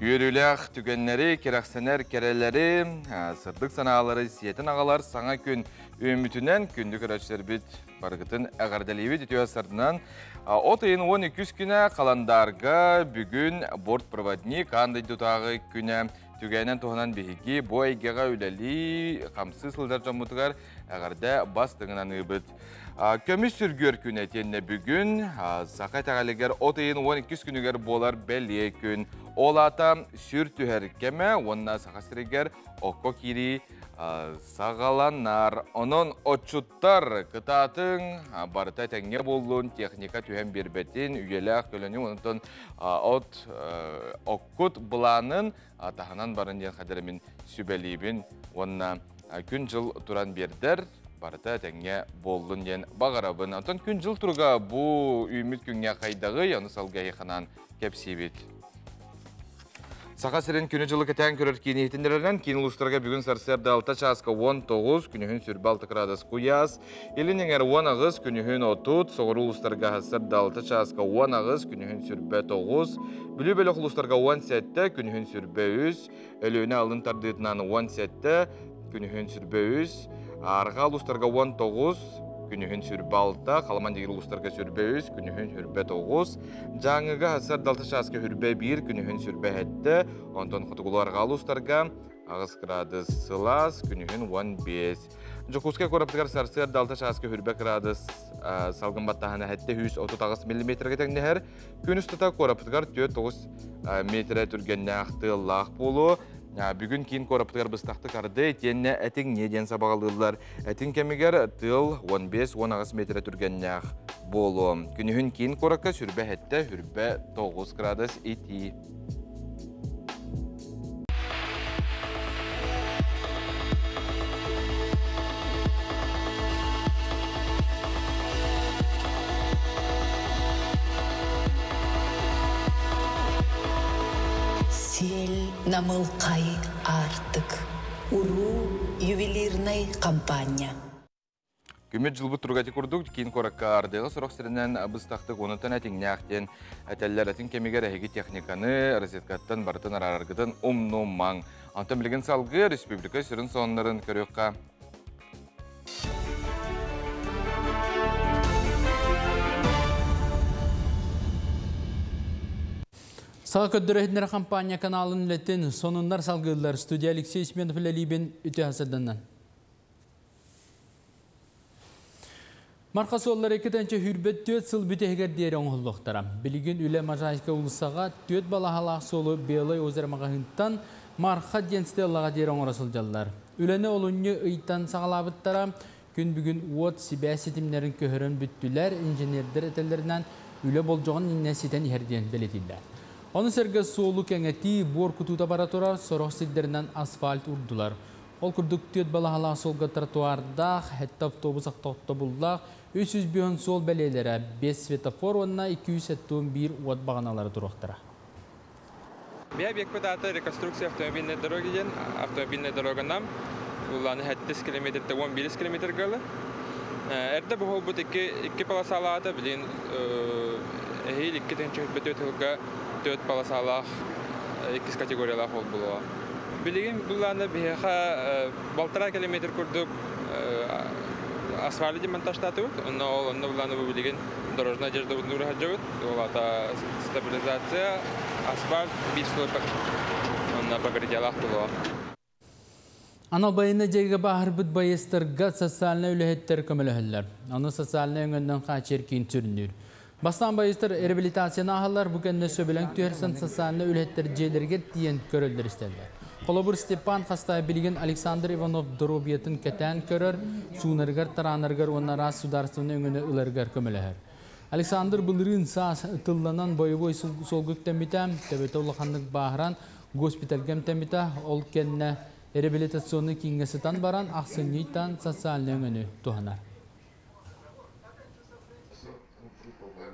Үөрүүлээх түгэннэри, кэрэхсэнэр кэрэлэри, сырдык санаалары сиэтэн аҕалар саҥа күн үүммүтүнэн күндү көрөөччүлэрбит барыгытын эҕэрдэлиибит үтүө сарынан. От ыйын 12 күнэ халандаарга бүгүн бортпроводник аан дойдутааҕы күнэ түгэнэн туһанан биһиги бу эйгэҕэ үлэлии, хамсыы сылдьар дьоммутугар эҕэрдэ бастыҥын аныыбыт. Көмүс сүргүөр күнэ итиэннэ бүгүн саха итэҕэлигэр от ыйын 12 күнүгэр буолар бэлиэ күн. Ол аата сүр түһэр кэмэ уонна Саха сиригэр окко киирии саҕаланар. Онон отчуттар кытаатыҥ, барыта этэҥҥэ буоллун, техника түһэн биэрбэтин, үйэлээх көлөнү онтон от оккут былаанын таһынан барын диэн хадэрэмин сүбэлиибин уонна күн-дьыл туран биэрдэр, барыта этэҥҥэ буоллун диэн баҕарабын. Онтон күн-дьыл туруга бу үүммүт күҥҥэ хайдаҕый, ону салгыы ханаан кэпсиибит. Саха сирин күнү-дьылы кэтээн көрөр киин иһитиннэрэринэн киин улуустарга бүгүн сарсыарда 6 чааска 19, күнүһүн сүрбэ 6 градус куйаас, илин эҥэр 18, күнүһүн 30, соҕуруу улуустарга сарсыарда 6 чааска 18, күнүһүн сүрбэ 9, Бүлүү бөлөх улуустарга 17, күнүһүн сүрбэ 3, Өлүөнэ алын тардыытынан 17, күнүһүн сүрбэ 3, Арҕаа улуустарга 19, күнүһүн сүрбэ 6, Халаман дигир улуустарга сүрбэ 3, күнүһүн сүрбэ 9, Дьааҥыга сарсыарда 6 чааска сүрбэ 1, күнүһүн сүрбэ 7, онтон хотугулуу арҕаа улуустарга 8 градус сылаас, күнүһүн 15. Дьокуускай куораппытыгар сарсыарда 6 чааска хүрбэ градус салгын баттааһына 738 миллиметргэ тэҥнэһэр. Күн устата куораппытыгар 4-9 метрэ түргэннээх тыаллаах буолуо. Бүгүн киин куораппытыгар быстахтык арды итиэннэ этиҥ диэн сабаҕалыыллар. Этиҥ кэмигэр тыал 15-18 метрэ түргэннээх буолуо. Күнүһүн киин куоракка сүрбэ 7, хүрбэ 9 градус итии. Сиэл намылхай аартык уруу ювелирнай компания. Күммүт дьылбыт туруга ити курдук киин куоракка ардыга сорох сиринэн быстахтык уонуттан этиҥнээх диэн этэллэр. Этиҥ кэмигэр эһиги техниканы розеткаттан барытын араараргытын умнумаҥ. Онтон билигин салгыы республика сүрүн сонуннарын көрүөххэ. Саха көрдөрөһүннэр компания каналын үлэтин сонуннар салгыыллар. Студия Алексей Сменов үлэлиибин үтө хасырданнан. Марха суоллара икки хүрбэт түөрт сыл бүтэһигэр диэри оҥоһуллуохтара. Билигин үлэ Можайска уулуссаҕа түөрт балаһалаах суолу Белай озеро маҕаһыынтан Марха диэн стеллаҕа диэри оҥоро сылдьаллар. Үлэни олунньу ыйтан саҕалаабыттара. Күн бүгүн уот сибээс ситимнэрин көһөрөн бүттүлэр. Инженердэр этэллэринэн үлэ болдьоҕун иннэ ситэн иһэр диэн бэлиэтииллэр. Ону сэргэ суолу кэҥэтии, буор кутуута бара турар, сорох сирдэринэн асфальт урдулар. Ол курдук түөрт балаһалаах суолга тротуардаах, сэттэ автобус тохтобуллаах, 305 суол бэлиэлэрэ, 5 светофор уонна 271 уот баҕаналара туруохтара. Бия объекпыт аата реконструкция автомобильной дороги диэн автомобильная дорога нам улааны 7 километртэ 11 километр галы. Эрдэ буһулбут икки, икки полосалаата билин эһиил икки тыһыынча төрт төрт полосалаах иккис категориялаах ол булуо. Билигин былаана биһиэхэ балтараа километр курдук асфальты демонтажтаатыбыт. Онно ол онно былааны бу билигин дорожная одежда нуура сылдьабыт. Ол аата стабилизация, асфальт биир слой онно покрытиялаах булуо. Анал байыаннай дьайыыга бааһырбыт байыастарга социальнай үлэһиттэр көмөлөһөллөр. Ону социальнай өҥөннөн хааччыйар киин сүрүннүүр. Бастаан байыастар реабилитацияны ааһаллар, бу кэннэ сөбүлэҥ түһэрсэн социальнай үлэһиттэр дьиэлэригэр тиийэн көрөллөр-истэллэр. Холобур, Степан Хастай билигин Александр Иванов доруобуйатын кэтээн көрөр, суунарыгар, тараанарыгар уонна араас судаарыстыбаннай өҥөнү ыларыгар көмөлөһөр. Александр былырыын саас тылланан бойобуой суолга үктэммитэ, төбөтө улаханнык бааһыран госпитальга эмтэммитэ, ол кэннэ реабилитационнай кииҥҥэ сытан баран ахсынньыйтан социальнай өҥөнү туһанар.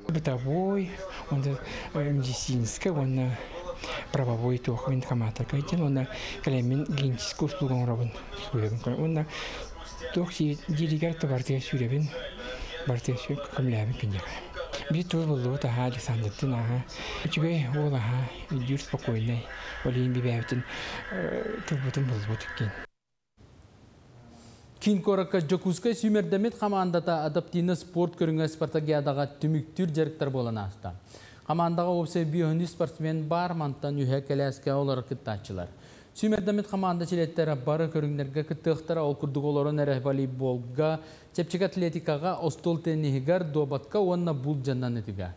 Бытовой, онно медицинскэй уонна правовой туох военкоматтарга диэн уонна кэлэммин клиническэй услуга оҥоробун суруйабын уонна туох дииригэр барытыгар сүүрэбин барытыгар көмөлөһөбүн киниэхэ. Биир тыл буллубут аха Александрдын аха. Үчүгэй уол аха, өйдүүр спокойнай. Ол иһин бибээбитин тылбытын буллубут иккин. Киин куоракка Дьокуускай сүүмэрдэммит хамаандата адаптивнай спорт көрүҥэ спартакиадаҕа түмүктүүр дьарыктар буолан ааста. Хамаандаҕа уопсай биэһүнү спортсмен бар, мантан үһэ кэлээскэ олорор кыттааччылар. Сүүмэрдэммит хамаанда чилиэттэрэ бары көрүҥнэргэ кыттыахтара, ол курдук олорон эрэ волейболга, чэпчэки атлетикаҕа, остуол тенниһигэр, дуобатка уонна булдьаннан ытыга.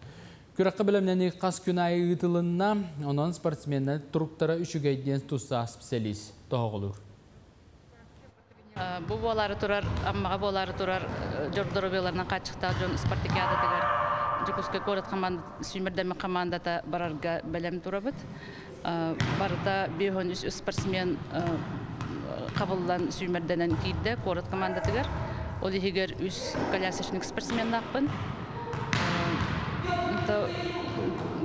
Күрэххэ бэлэмнэнии хас күн аайы ыытылынна, онон спортсменнар туруктара үчүгэй диэн тустаах специалист тоһоҕолуур. Бу буолаары турар, Аммаҕа буолаары турар дьордоробияларынан хааччахтаах дьон спартакиадатыгар Дьокуускай куорат сүүмэрдэммит хамаандата барарга бэлэм турабыт. Барыта 53 спортсмен хабыллан сүүмэрдэнэн киирдэ куорат командатыгар. Ол иһигэр үс колясочник спортсменнаахпын.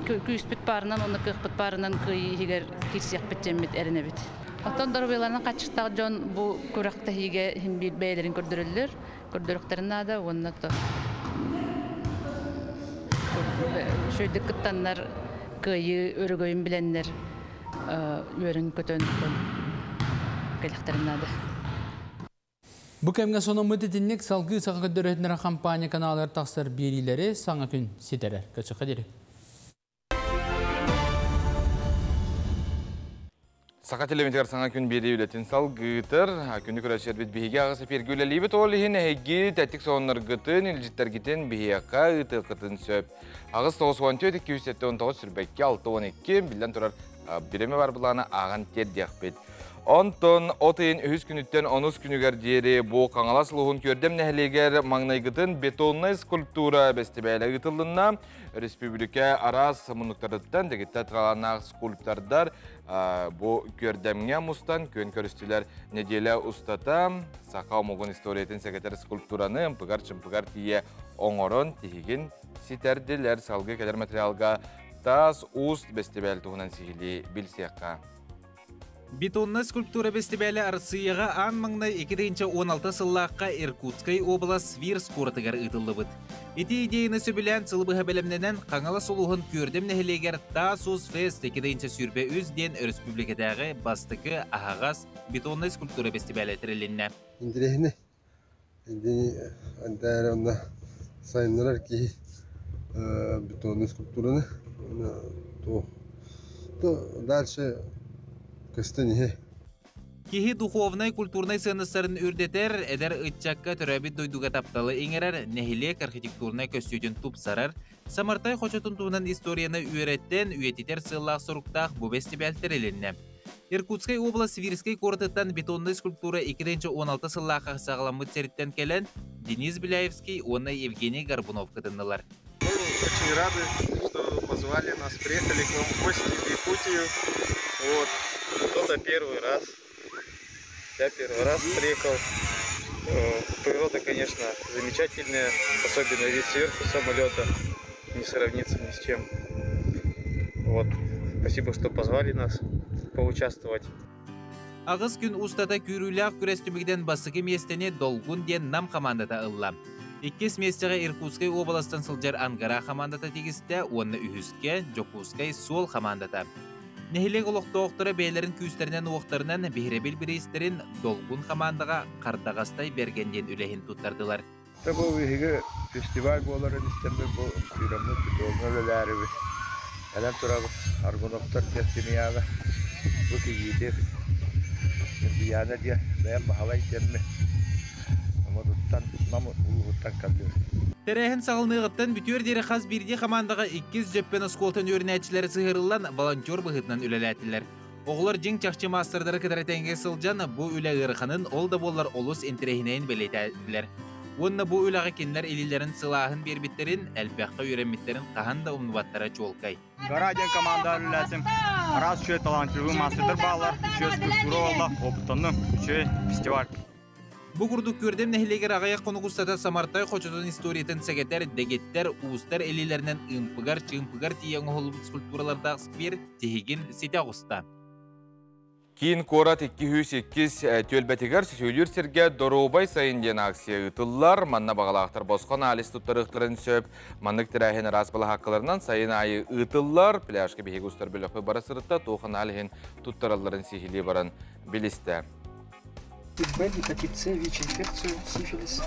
Күүспүт баарынан, онно кыахпыт баарынан кыайыы иһигэр киирсиэхпит диэммит эрэнэбит. Оттон доруобуйаларынан хааччахтаах дьон бу күрэхтэһиигэ иһин биир бэйэлэрин көрдөрөллөр, көрдөрүөхтэрин наада уонна то үчүгэйдик кыттаннар кыайыы өрөгөйүн билэннэр үөрэн-көтөн кэлиэхтэрин наада. Бу кэмҥэ сонуммут итинник салгыы саха көрдөрөтүнэр компания каналлар тахсар биэриилэри саҥа күн ситэрэр. Көчөкө дири. Саха телевизор саҥа күн биэрии үлэтин салгыытыр. Күнү көрөччүлэрбит биһиги аҕыс эфиргэ үлэлиибит. Ол иһин эһиги тэттик сонуннаргытын, илдьиттэргитин биһиэхэ ыытыаххытын сөп. Аҕыс 94 279 сүрбэккэ 612 биллэн турар бириэмэ бар былааны ааҕан тиэрдиэхпит. Онтон от ыйын үһүс күнүттэн онус күнүгэр диэри бу Хаҥалас улууһун Күөрдэм нэһилиэгэр маҥнайгытын бетоннай скульптура бэстибээлэ ыытыллынна. Республика араас муннуктарыттан дэгиттэр талааннаах скульптордар бу Күөрдэмҥэ мустан күөн көрүстүлэр. Неделя устата саха омугун историятын сэгэтэр скульптураны ымпыгар-чымпыгар тиийэ оҥорон тиһигин ситэрдилэр. Салгыы кэлэр материалга таас уус бэстибээл туһунан сиһилии билсиэххэ. Бетонная скульптура бэстибээлэ Арассыыйаҕа аан маҥнай 2016 сыллаахха Иркутскай уобалас Свирск куоратыгар ыытыллыбыт. Ити идеяны сөбүлээн сылы быһа бэлэмнэнэн Хаҥалас улууһун Күөрдэм нэһилиэгэр Таас Уус Фест 2023 диэн өрөспүүбүлүкэтээҕи бастакы аһаҕас бетоннай скульптура бэстибээлэ тэрилиннэ. Интэриэһинэй. Ити онно сайыннарар киһи бетонный скульптураны то дальше көстөн иһэ. Киһи духовнай культурнай сыаннастарын үрдэтэр, эдэр ыччакка төрөөбүт дойдуга тапталы иҥэрэр, нэһилиэк архитектурнай көстүүтүн тупсарар, Самартай хочотун туһунан историяны үөрэттэн үйэтитэр сыаллаах соруктаах бу бэстибээл тэрилиннэ. Иркутскай область Свирскэй куоратыттан бетоннай скульптура 2016 сыллаахха саҕаламмыт сириттэн кэлэн Денис Беляевский уонна Евгений Горбунов кытыннылар. Мы очень рады, что позвали нас, приехали к нам в гости в Якутию. Вот. Кто-то первый раз. Я первый раз приехал. Природа, конечно, замечательная, особенно вид сверху самолета. Не сравнится ни с чем. Вот. Спасибо, что позвали нас поучаствовать. Аҕыс күн устата күүрүүлээх күрэс түмүгүнэн бастакы миэстэни Долгун диэн Нам хамаандата ылла. Иккис миэстэҕэ Иркутскай уобаластан сылдьар Ангара хамаандата тигистэ уонна үһүскэ Дьокуускай суол хамаандата. Нэһилиэк олохтоохторо бэйэлэрин күүстэринэн-уохтарынан биһирэбил бириистэрин Долгун хамаандаҕа Хардаҕастай Бэргэн диэн үлэһин туттардылар. Бу биһиги фестиваль буоларын истэммит бу сыыраммыт бетоҥҥа үлэлээрибит. Кэлэн турабыт Аргуновтар диэн семьяҕа бу кийиити Ньургуйаана диэн бэйэм Баһылай диэммин Модуттан Нам улууһуттан кэллибит. Тэрээһин саҕаланыаҕыттан бүтүөр диэри хас биирдии хамаандаҕа иккис Дьөппөн оскуолатын үөрэнээччилэрэ сыһыарыллан волонтер быһыытынан үлэлээтилэр. Оҕолор дьиҥ-чахчы маастардары кытары тэҥҥэ сылдьан, бу үлэ ыараханын, ол да буоллар олус интэриэһинэйин бэлиэтээтилэр. Уонна бу үлэҕэ кинилэр илиилэрин сылааһын биэрбиттэрин, элбэххэ үөрэммиттэрин хаһан да умнубаттара чуолкай. Гора диэн команда үлэлээтим. Араас үчүгэй талантливый маастардар бааллар, үчүгэй скульптура буолла, опыттанным, үчүгэй фестиваль. Бу курдук Күөрдэм нэһилиэгэр аҕыйах хонук устата Самартай хочотун историятын сэгэтэр дэгиттэр, уустар илиилэринэн ымпыгар-чыымпыгар тиийэ оҥоһуллубут скульптуралардаах сквер тиһигин ситэ оҕуста. Киин куорат 202 түөлбэтигэр сөтүөлүүр сиргэ Доруобай сайын диэн акция ыытыллар. Манна баҕалаахтар босхо анализ туттарыахтарын сөп. Маннык тэрээһин араас балаһааккаларынан сайын аайы ыытыллар. Пляжка биһиги устар бөлөхпүт бара сырытта туох аналиһин туттаралларын сиһилии баран билистэ. Б, гепатит С, ВИЧ-инфекцию, сифилис.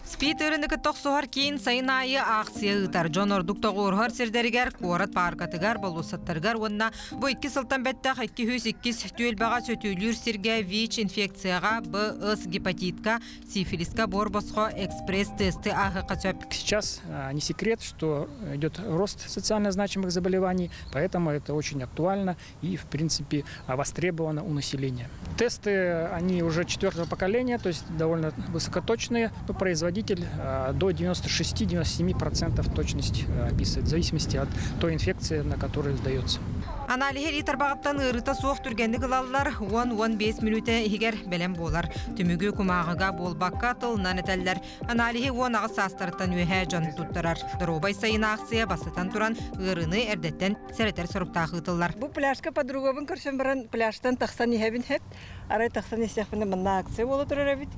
СПИД ыарыыны кытта охсуһар киин сайын аайы аахсыйа ыытар. Дьон ордук тоҕуоруһар сирдэригэр, куорат пааркатыгар, болуоссаттарыгар уонна бу икки сылтан бэттэх 202 түөлбэҕэ сөтүөлүүр сиргэ ВИЧ-инфекцияҕа, БС гепатитка, сифилиска буор-босхо экспресс-тесты ааһыахха сөп. Сейчас не секрет, что идет рост социально значимых заболеваний, поэтому это очень актуально и, в принципе, востребовано у населения. Тесты, они уже четвертого поколения, то есть довольно высокоточные, но производитель до 96-97% точность описывает, в зависимости от той инфекции, на которую сдается. Аналиһы илии тарбаҕыттан ыарыыта суох түргэнник ылаллар, 10-15 мүнүүтэ иһигэр бэлэм буолар. Түмүгү кумааҕыга буолбакка тылынан этэллэр. Аналиһы 18 саастарыттан үөһээ дьон туттарар. Доруобай сайын аахсыйа бастатан туран ыарыыны эрдэттэн сэрэтэр соруктаах ыытыллар. Бу пляжка подругабын көрсөн баран пляжтан тахсан иһэбин хэт. Арай тахсан истэхпинэ манна акция буола турар эбит.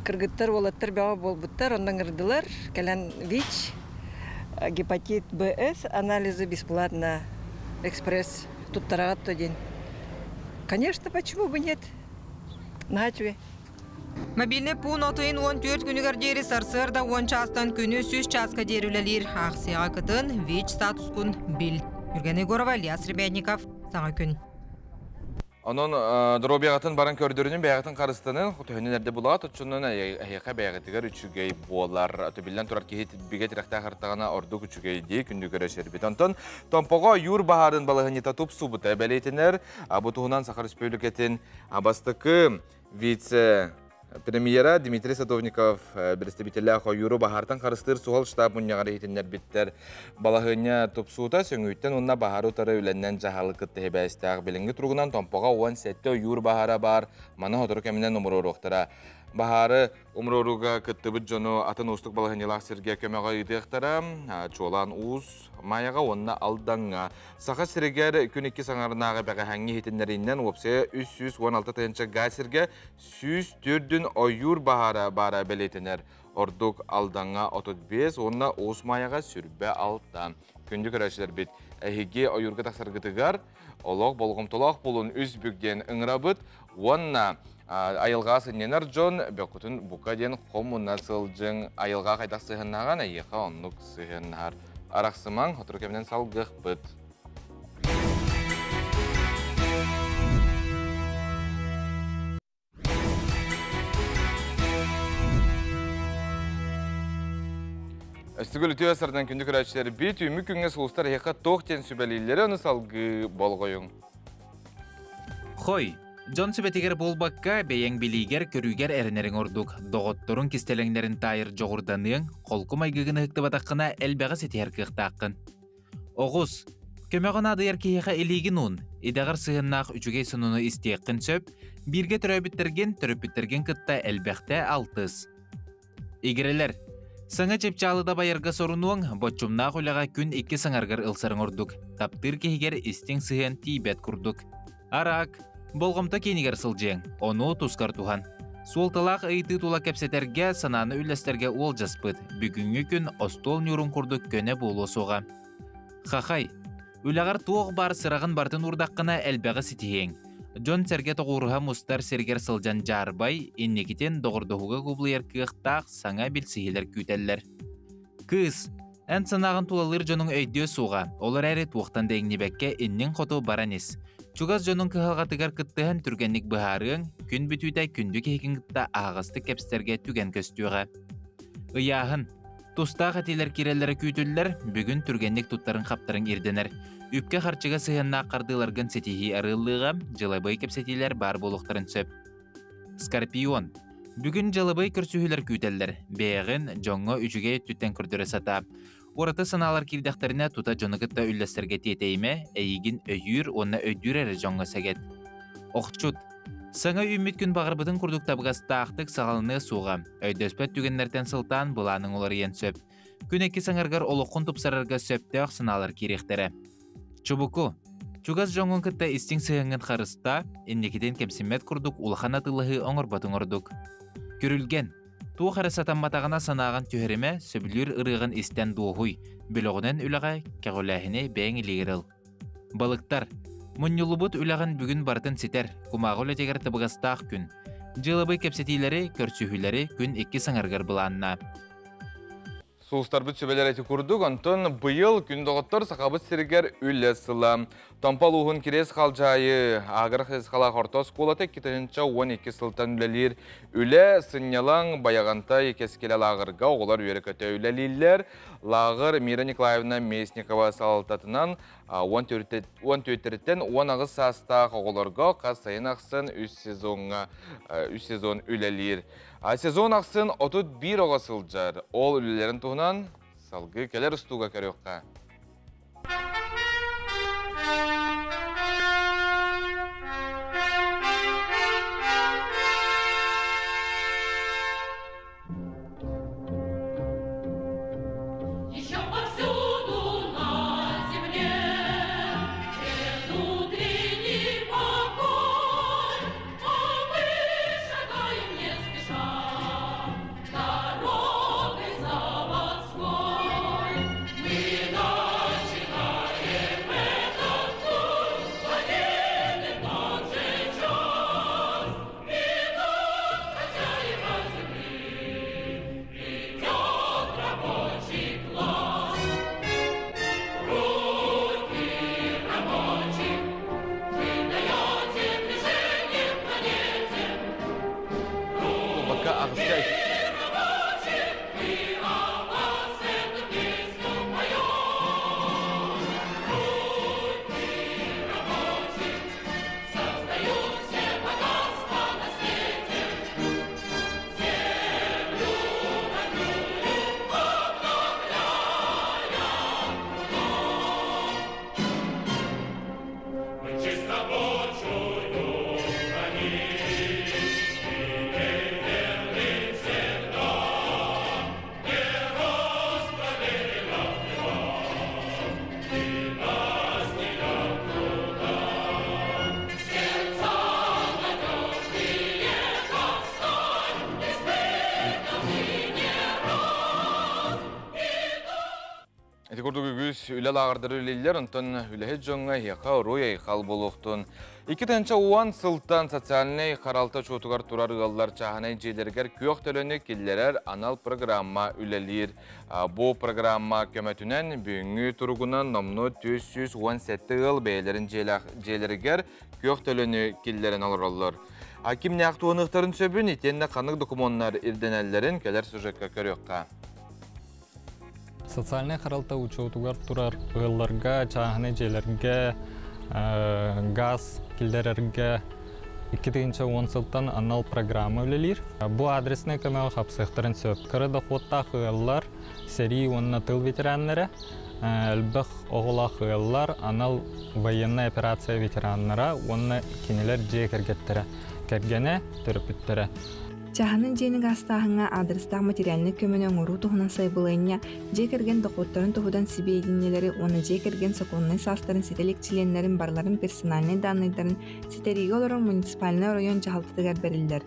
Кыргыттар, уолаттар бөҕө буолбуттар, онно ыҥырдылар. Кэлэн ВИЧ, гепатит БС анализы бесплатно экспресс туттараҕыт диэн. Конечно, почему бы нет? Наһаа үчүгэй. Мобильный пуун от ыйын 14 күнүгэр диэри сарсыарда 10 чаастан күнү 100 чааска диэри үлэлиир. Аахсыйаҕа кытын ВИЧ статускун бил. Юрген Егорова, Ильяс Ребятников. Саҥа күн. Онон доруобуйаҕытын баран көрдөрүнүн, бэйэҕитин харыстанын, төһөнөн эрдэ булаҕыт, оччонон эһиэхэ бэйэҕитигэр үчүгэй буолар. Биллэн турар киһи бигэ тирэхтээх артаҕына ордук үчүгэй дии күндү көрөсөрбүт. Онтон Томпоҕо ойуур баһаарын балаһынньыта тупсубута бэлиэтэнэр. Бу туһунан Саха Республикатын бастакы вице Премьера Дмитрий Садовников представителлээх ойууру баһаартан харыстыыр суһал штаб мунньаҕар иһитиннэрбиттэр. Балаһыанньа тупсуута сөҥүүттэн уонна баһаары утары үлэннэн дьаһалы кытта сибээстээх. Билиҥҥи туругунан Томпоҕо 17 ойуур баһаара баар. Маны сотору кэминэн умуруоруохтара. Баһаары умуруорууга кыттыбыт дьону атын уустук балаһыанньалаах сиргэ көмөҕө ыытыахтара. Чуолаан Уус Майаҕа уонна Алдаҥҥа. Саха сиригэр күн икки саҥарынааҕы бэҕэһээҥҥи иһитиннэриинэн уопсайа 316 тыһыынча гаа сиргэ 104 ойуур баһаара баара бэлиэтэнэр. Ордук Алдаҥҥа 35 уонна Уус Маайаҕа 26. Күндү көрөөччүлэрбит, эһиги ойуурга тахсаргытыгар олох болҕомтолоох буолун үс бүк диэн ыҥырабыт уонна айылҕаҕа сынньанар дьон бөккүтүн бука диэн хомуна сылдьыҥ айылҕаҕа хайдах сыһыаннаһаҕын эйиэхэ оннук сыһыаннаһар. Арахсымаҥ, сотору кэминэн салгыахпыт. Өстүгүл үтүө сардан күндү көрөөччүлэр бит үүмү күҥҥэ сулустар эһиэхэ туох диэн сүбэлииллэри ону салгыы болҕойуҥ. Хой, дьон сүбэтигэр буолбакка, бэйэҥ билиигэр, көрүүгэр эрэнэриҥ ордук. Доҕотторуҥ кистэлэҥнэрин таайар дьоҕурданыаҥ, холку майгыгын ыһыктыбатаххына элбэҕи ситиһэр кыахтааххын. Оҕус, көмөҕө наадыйар киһиэхэ илиигин уун, идэҕэр сыһыаннаах үчүгэй сонуну истиэххин сөп, бииргэ төрөөбүттэргин, төрөппүттэргин кытта элбэхтэ алтыс. Игирэлэр, саҥа чыпчаалы дабайарга сорунуоҥ, боччумнаах үлэҕэ күн икки саҥаргар ылсарыҥ ордук, таптыыр киһигэр истиҥ сыһыан тиийбэт курдук. Араак, болҕомто киинигэр сылдьыаҥ, ону тускар туһан. Суолталаах ыйытыы тула кэпсэтэргэ, санааны үллэстэргэ уолдьаспыт. Бүгүҥҥү күн остуол ньуурун курдук көнө буолуо суоҕа. Хахай, үлэҕэр туох баар сыраҕын барытын уурдаххына элбэҕи ситиһиэҥ. Дьон-сэргэ тоҕуоруһа мустар сиригэр сылдьан дьаарбай, инникитин доҕордоһууга кубулуйар кыахтаах саҥа билсиһиилэр күүтэллэр. Кыыс, эн санааҕын тулалыыр дьонуҥ өйдүө суоҕа, ол эрээри туохтан да иҥнибэккэ инниҥ хоту баран ис. Чугас дьонуҥ кыһалҕатыгар кыттыһан түргэнник быһаарыаҥ, күн бүтүүтэ күндү киһигин кытта аһаҕастык кэпсэтэргэ түгэн көстүөҕэ. Ыйааһын. Тустаах этиилэр киирэллэрэ күүтүллэр, бүгүн түргэнник туттарыҥ-хаптарыҥ ирдэнэр. Үпкэ-харчыга сыһыаннаах хардыыларгын ситиһии арыаллыаҕа, дьылабыай кэпсэтиилэр баар буолуохтарын сөп. Скорпион. Бүгүн дьалабыай көрсүһүүлэр күүтэллэр. Бэйэҕин дьоҥҥо үчүгэй өттүттэн көрдөрө сатаа. Ураты санаалар киирдэхтэринэ тута дьону кытта үллэстэргэ тиэтэйимэ, эйигин өйүүр уонна өйдүүр эрэ дьоҥҥо сэгэт. Охчут. Саҥа үүммүт күн баҕарбытын курдук табыгастаахтык саҕаланыа суоҕа. Өйдөспөт түгэннэртэн сылтаан былааныҥ уларыйан сөп. Күн икки саҥаргар олоххун тупсарарга сөптөөх санаалар киириэхтэрэ. Чубуку. Чугас дьоҥҥун кытта истиҥ сыһыаҥҥын харыстаа, инникитин кэмсиммэт курдук улахан атыылаһыы оҥорботуҥ ордук. Күрүлгэн. Туох эрэ сатамматаҕына санааҕын түһэримэ, сөбүлүүр ырыаҕын истэн дуоһуй, бөлөҕүнэн үлэҕэ кэҕүлээһини бэйэҥ илиигэр ыл. Балыктар. Мунньуллубут үлэҕин бүгүн барытын ситэр, кумааҕы үлэтигэр табыгастаах күн. Дьыалабыай кэпсэтиилэри, көрсүһүүлэри күн иккис аҥарыгар былааннаа. Сулустарбыт сүбэлэр эти курдук, онтон быйыл күн доҕоттор Сахабыт сиригэр үлэ сыла. Томпо улууһун Кириэс Халдьаайы Аагыр хайысхалаах орто оскуолата 2012 сылтан үлэлиир үлэ сынньалаҥ Байаҕантай кэскилэ лааҕырга оҕолор үөрэ-көтө үлэлииллэр. Лааҕыр Мира Николаевна Местникова салалтатынан 14-тэн 18 саастаах оҕолорго хас сайын ахсын үс сезоҥҥа үс сезон үлэлиир. Сезон ахсын 31 оҕо сылдьар. Ол үлэлэрин туһунан салгыы кэлэр устууга көрүөххэ. Бакка аҕыска Ити курдук үгүс үлэ лааҕырдары үлэлииллэр, онтон үлэһит дьоҥҥо эһиэхэ уруй-айхал буолуохтун. 2010 сылтан социальнай харалта учуотугар турар ыаллар чааһынай дьиэлэригэр күөх төлөнү киллэрэр анал программа үлэлиир. Бу программа көмөтүнэн бүгүҥҥү туругунан номнуо 417 ыал бэйэлэрин дьиэлэригэр күөх төлөнү киллэрэн олороллор. Кимнээх туһаныахтарын сөбүн итиэннэ ханнык докумуоннар ирдэнэллэрин кэлэр сюжекка көрүөххэ. Социальнай харалта учуотугар турар ыалларга, чааһынай дьиэлэргэ газ киллэрэргэ 2010 сылтан анал программа үлэлиир. Бу адреснай көмөҕө хапсыахтарын сөп. Кыра дохуоттаах ыаллар, сэрии уонна тыл ветераннара, элбэх оҕолоох ыаллар, анал военная операция ветераннара уонна кинилэр дьиэ кэргэттэрэ, кэргэнэ, төрөппүттэрэ. Чааһынай дьиэни гаастааһыҥҥа аадырыстаах материальнай көмөнү оҥоруу туһунан сайабылыанньа дьиэ кэргэн дохуоттарын туһудан сибиэдинньэлэри уонна дьиэ кэргэн сокуоннай саастарын ситэ илик чилиэннэрин барыларын персональнай дааннайдарын ситэриигэ олорор муниципальнай оройуон дьаһалтатыгар бэриллэр.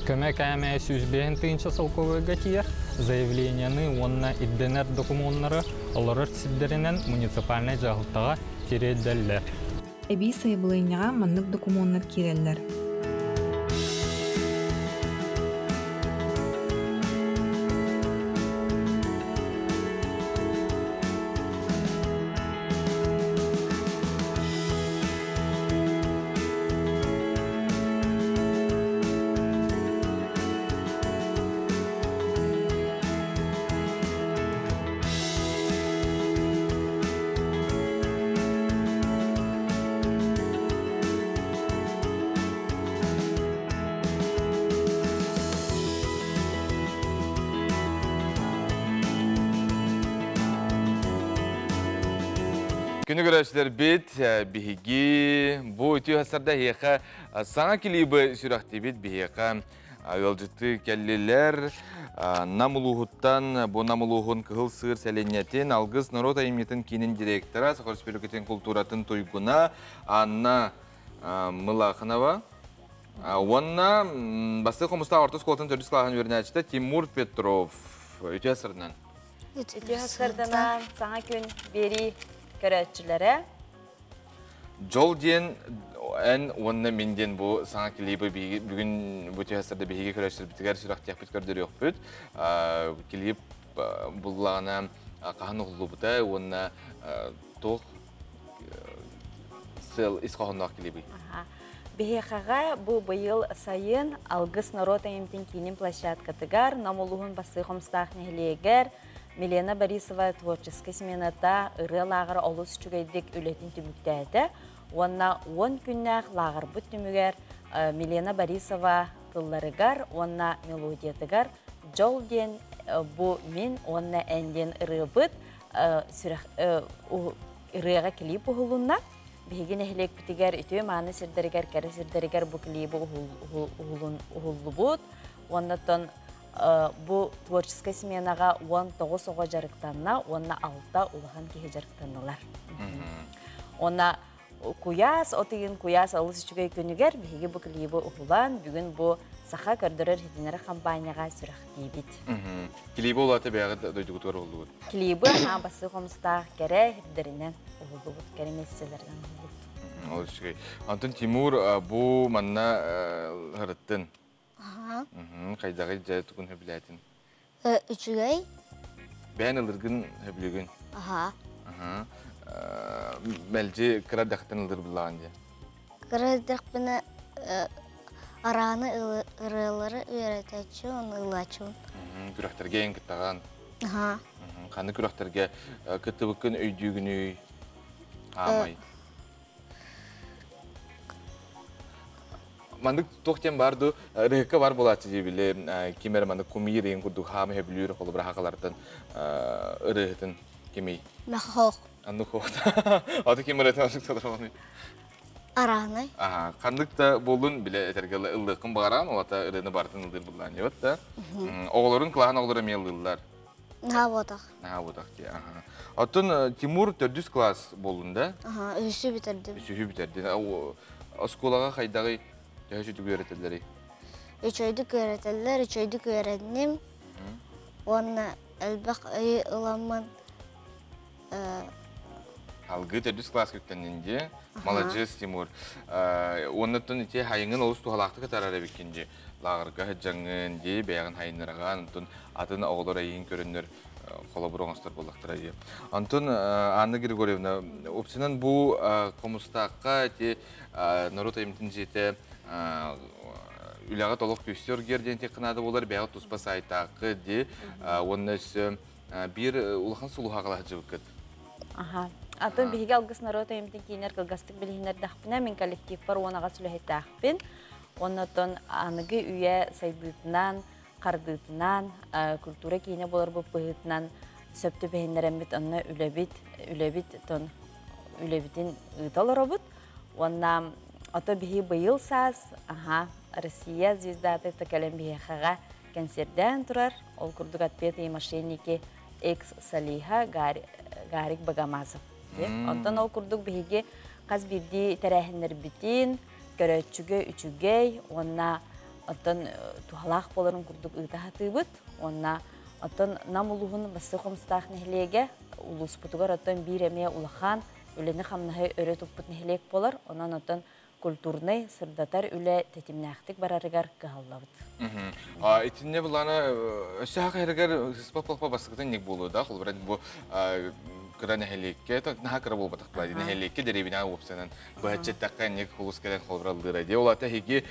Көмө кээмэйэ 105 тыһыынча солкуобайга тиийэр. Заявлениены уонна ирдэнэр докумуоннары олорор сирдэринэн муниципальнай дьаһалтаҕа тириэрдэллэр. Эбии сайабылыанньаҕа маннык докумуоннар киирэллэр. Күнү көрөөччүлэрбит, биһиги бу үтүө сарда эһиэхэ саҥа клибы сүрэхтиибит биһиэхэ. Ыалдьытыы кэллилэр. Нам улууһуттан бу Нам улууһун Кыһыл Сыыр сэлиэнньэтин Алгыс норуот айымньытын киинин директора, Саха Республикатын култууратын туйгуна Анна Мылаханова уонна Бастыы Хомустаах орто оскуолатын төрдүс кылааһын үөрэнээччитэ Тимур Петров. Үтүө сырынан. Үтүө сырдынан саҥа күн биэрии көрөөччүлэрэ. Дьол диэн эн уонна мин диэн бу саҥа клибы бүгүн бу түһэстерде биһиги көрөөччүлэрбитигэр сүрэхтиэхпит көрдөрүөхпүт. Клип буллаҕына хаһан уһуллубута уонна туох сыал ис хоһоонноох клибый? Биһиэхэҕэ бу быйыл сайын Алгыс норуот айымтын киинин площадкатыгар Нам улууһун Бассыы Хомустаах нэһилиэгэр Милена Борисова творческай смената ырыа лааҕыра олус үчүгэйдик үлэтин түмүктээтэ уонна 10 күннээх лааҕырбыт түмүгэр Милена Борисова тылларыгар уонна мелодиятыгар «Дьол» диэн бу мин уонна эн диэн ырыабыт сүрэх ырыаҕа клип уһулунна. Биһиги нэһилиэкпитигэр үтүө-мааны сирдэригэр, кэрэ сирдэригэр бу клибы уһуллубут. Уонна бу творческай сменаҕа 19 оҕо дьарыктанна уонна 6 улахан киһи дьарыктаннылар. Уонна куйаас от ыйын куйаас алыс үчүгэй күнүгэр биһиги бу клибы уһулан, бүгүн бу саха көрдөрөр иһитиннэрэр хампаанньаҕа сүрэхтиибит. Клибы улаата бэйэҕит дойдугутугар уһуллубут? Клибы аһаа басы хомустаах кэрэ сирдэринэн уһуллубут, кэрэ миэстэлэринэн уһуллубут. Ол үчүгэй. Антон Тимур бу манна һырыттын. Хайдаҕый дьэ тугун сөбүлээтин? Үчүгэй. Бэйэн ылыргын сөбүлүүгүн? Аха. Мэлдьи кыра дэхтэн ылыр буллаҕын дии. Кыра эрдэхпинэ арааны ырыалары үөрэтээччи уонна ылааччыбын. Күрэхтэргэ эн кыттаҕын. Аха. Ханнык күрэхтэргэ кыттыбыккын өйдүүгүнүй? Аамай. Маннык туох диэн бар ду ырыһыкка бар буолааччы дии били ким эрэ маннык кумир иин курдук хаама сөбүлүүр холобура хахалартан ырыһытын кимий? Махох. Аннык хоох. Аты ким ырыатын аннык толороҕунуй? Араанай. Аха, ханнык да буоллун биле этэргэ ыллыаххын баҕараан, олата ырыаны барытын ыллыыр буллаан диэбит да. Оҕолорун кылааһын оҕолоро эмиэ ыллыыллар. Наһаа буотах. Наһаа буотах дии. Аха. Оттон Тимур төрдүс класс буоллун да? Аха, үһүсү бүтэрдим. Үсүһү бүтэрдин. Оскуолаҕа хайдаҕый? Төһө сүтүк үөрэтэллэрий? Үчүгэйдик үөрэтэллэр, үчүгэйдик үөрэнним. Уонна элбэх өйү ыламмын Алгыы төрдүс класска үктэннин дии. Маладьыас, Тимур. Уоннаттан ити хайыҥын олус туһалаахтык атаарар эбиккин дии. Лааҕырга сылдьаҥҥын дии, бэйэҕин хайыннараҕын, онтон атын оҕолор эйигин көрөннөр холобур оҥостор буоллахтара дии. Онтон Анна Григорьевна, упсунан бу Хомустаахха ити норуот айымньытын дьиэтэ үлэҕэ толох күүстүү оргуйар диэн тиэххэ наада буолар, бэйэҕэ туспа сайтааххы дии. Уонна өссө биир улахан сулуһаҕала сылдьыбыккыт. Аха. Атын биһиги Алгыс норуот айымньытын киинэр кылгастык билиһиннэрдэхпинэ, мин коллективпар 10 аҕыс үлэһиттээхпин. Оннотон аныгы үйэ сайдыытынан, хардыытынан, культура киинэ буоларбыт быһыытынан сөп түбэһиннэрэммит онно үлэбит, үлэбит тон үлэбитин ыыта олоробут. Уонна ото биһи быйыл саас, аха, Россия звездата кэлэн биһиэхэҕэ кэнсиэрдээн турар. Ол курдук «Отпетые мошенники» экс солиһа Гарик Богомазов. Онтон ол курдук биһиги хас биирдии тэрээһиннэрбитин көрөөччүгэ үчүгэй уонна оттон туһалаах буоларын курдук ыыта сатыыбыт. Уонна оттон Нам улууһун Бастыы Хомустаах нэһилиэгэ улууспутугар оттон биир эмиэ улахан үлэни-хамнаһы өрө туппут нэһилиэк буолар. Онон оттон культурнай сырдатар үлэ тэтимнээхтик барарыгар кыһаллабыт. Итинне булана өссө хахайрыгар сыспа полпа баскытын ник буолуо да холбура бу кыра нэһилиэккэ наһаа кыра буолбатах була нэһилиэккэ дэриэбинэ уопсанан быһаччыттакка ник хулус кэлэн холбураллыыра дии ол ата хиги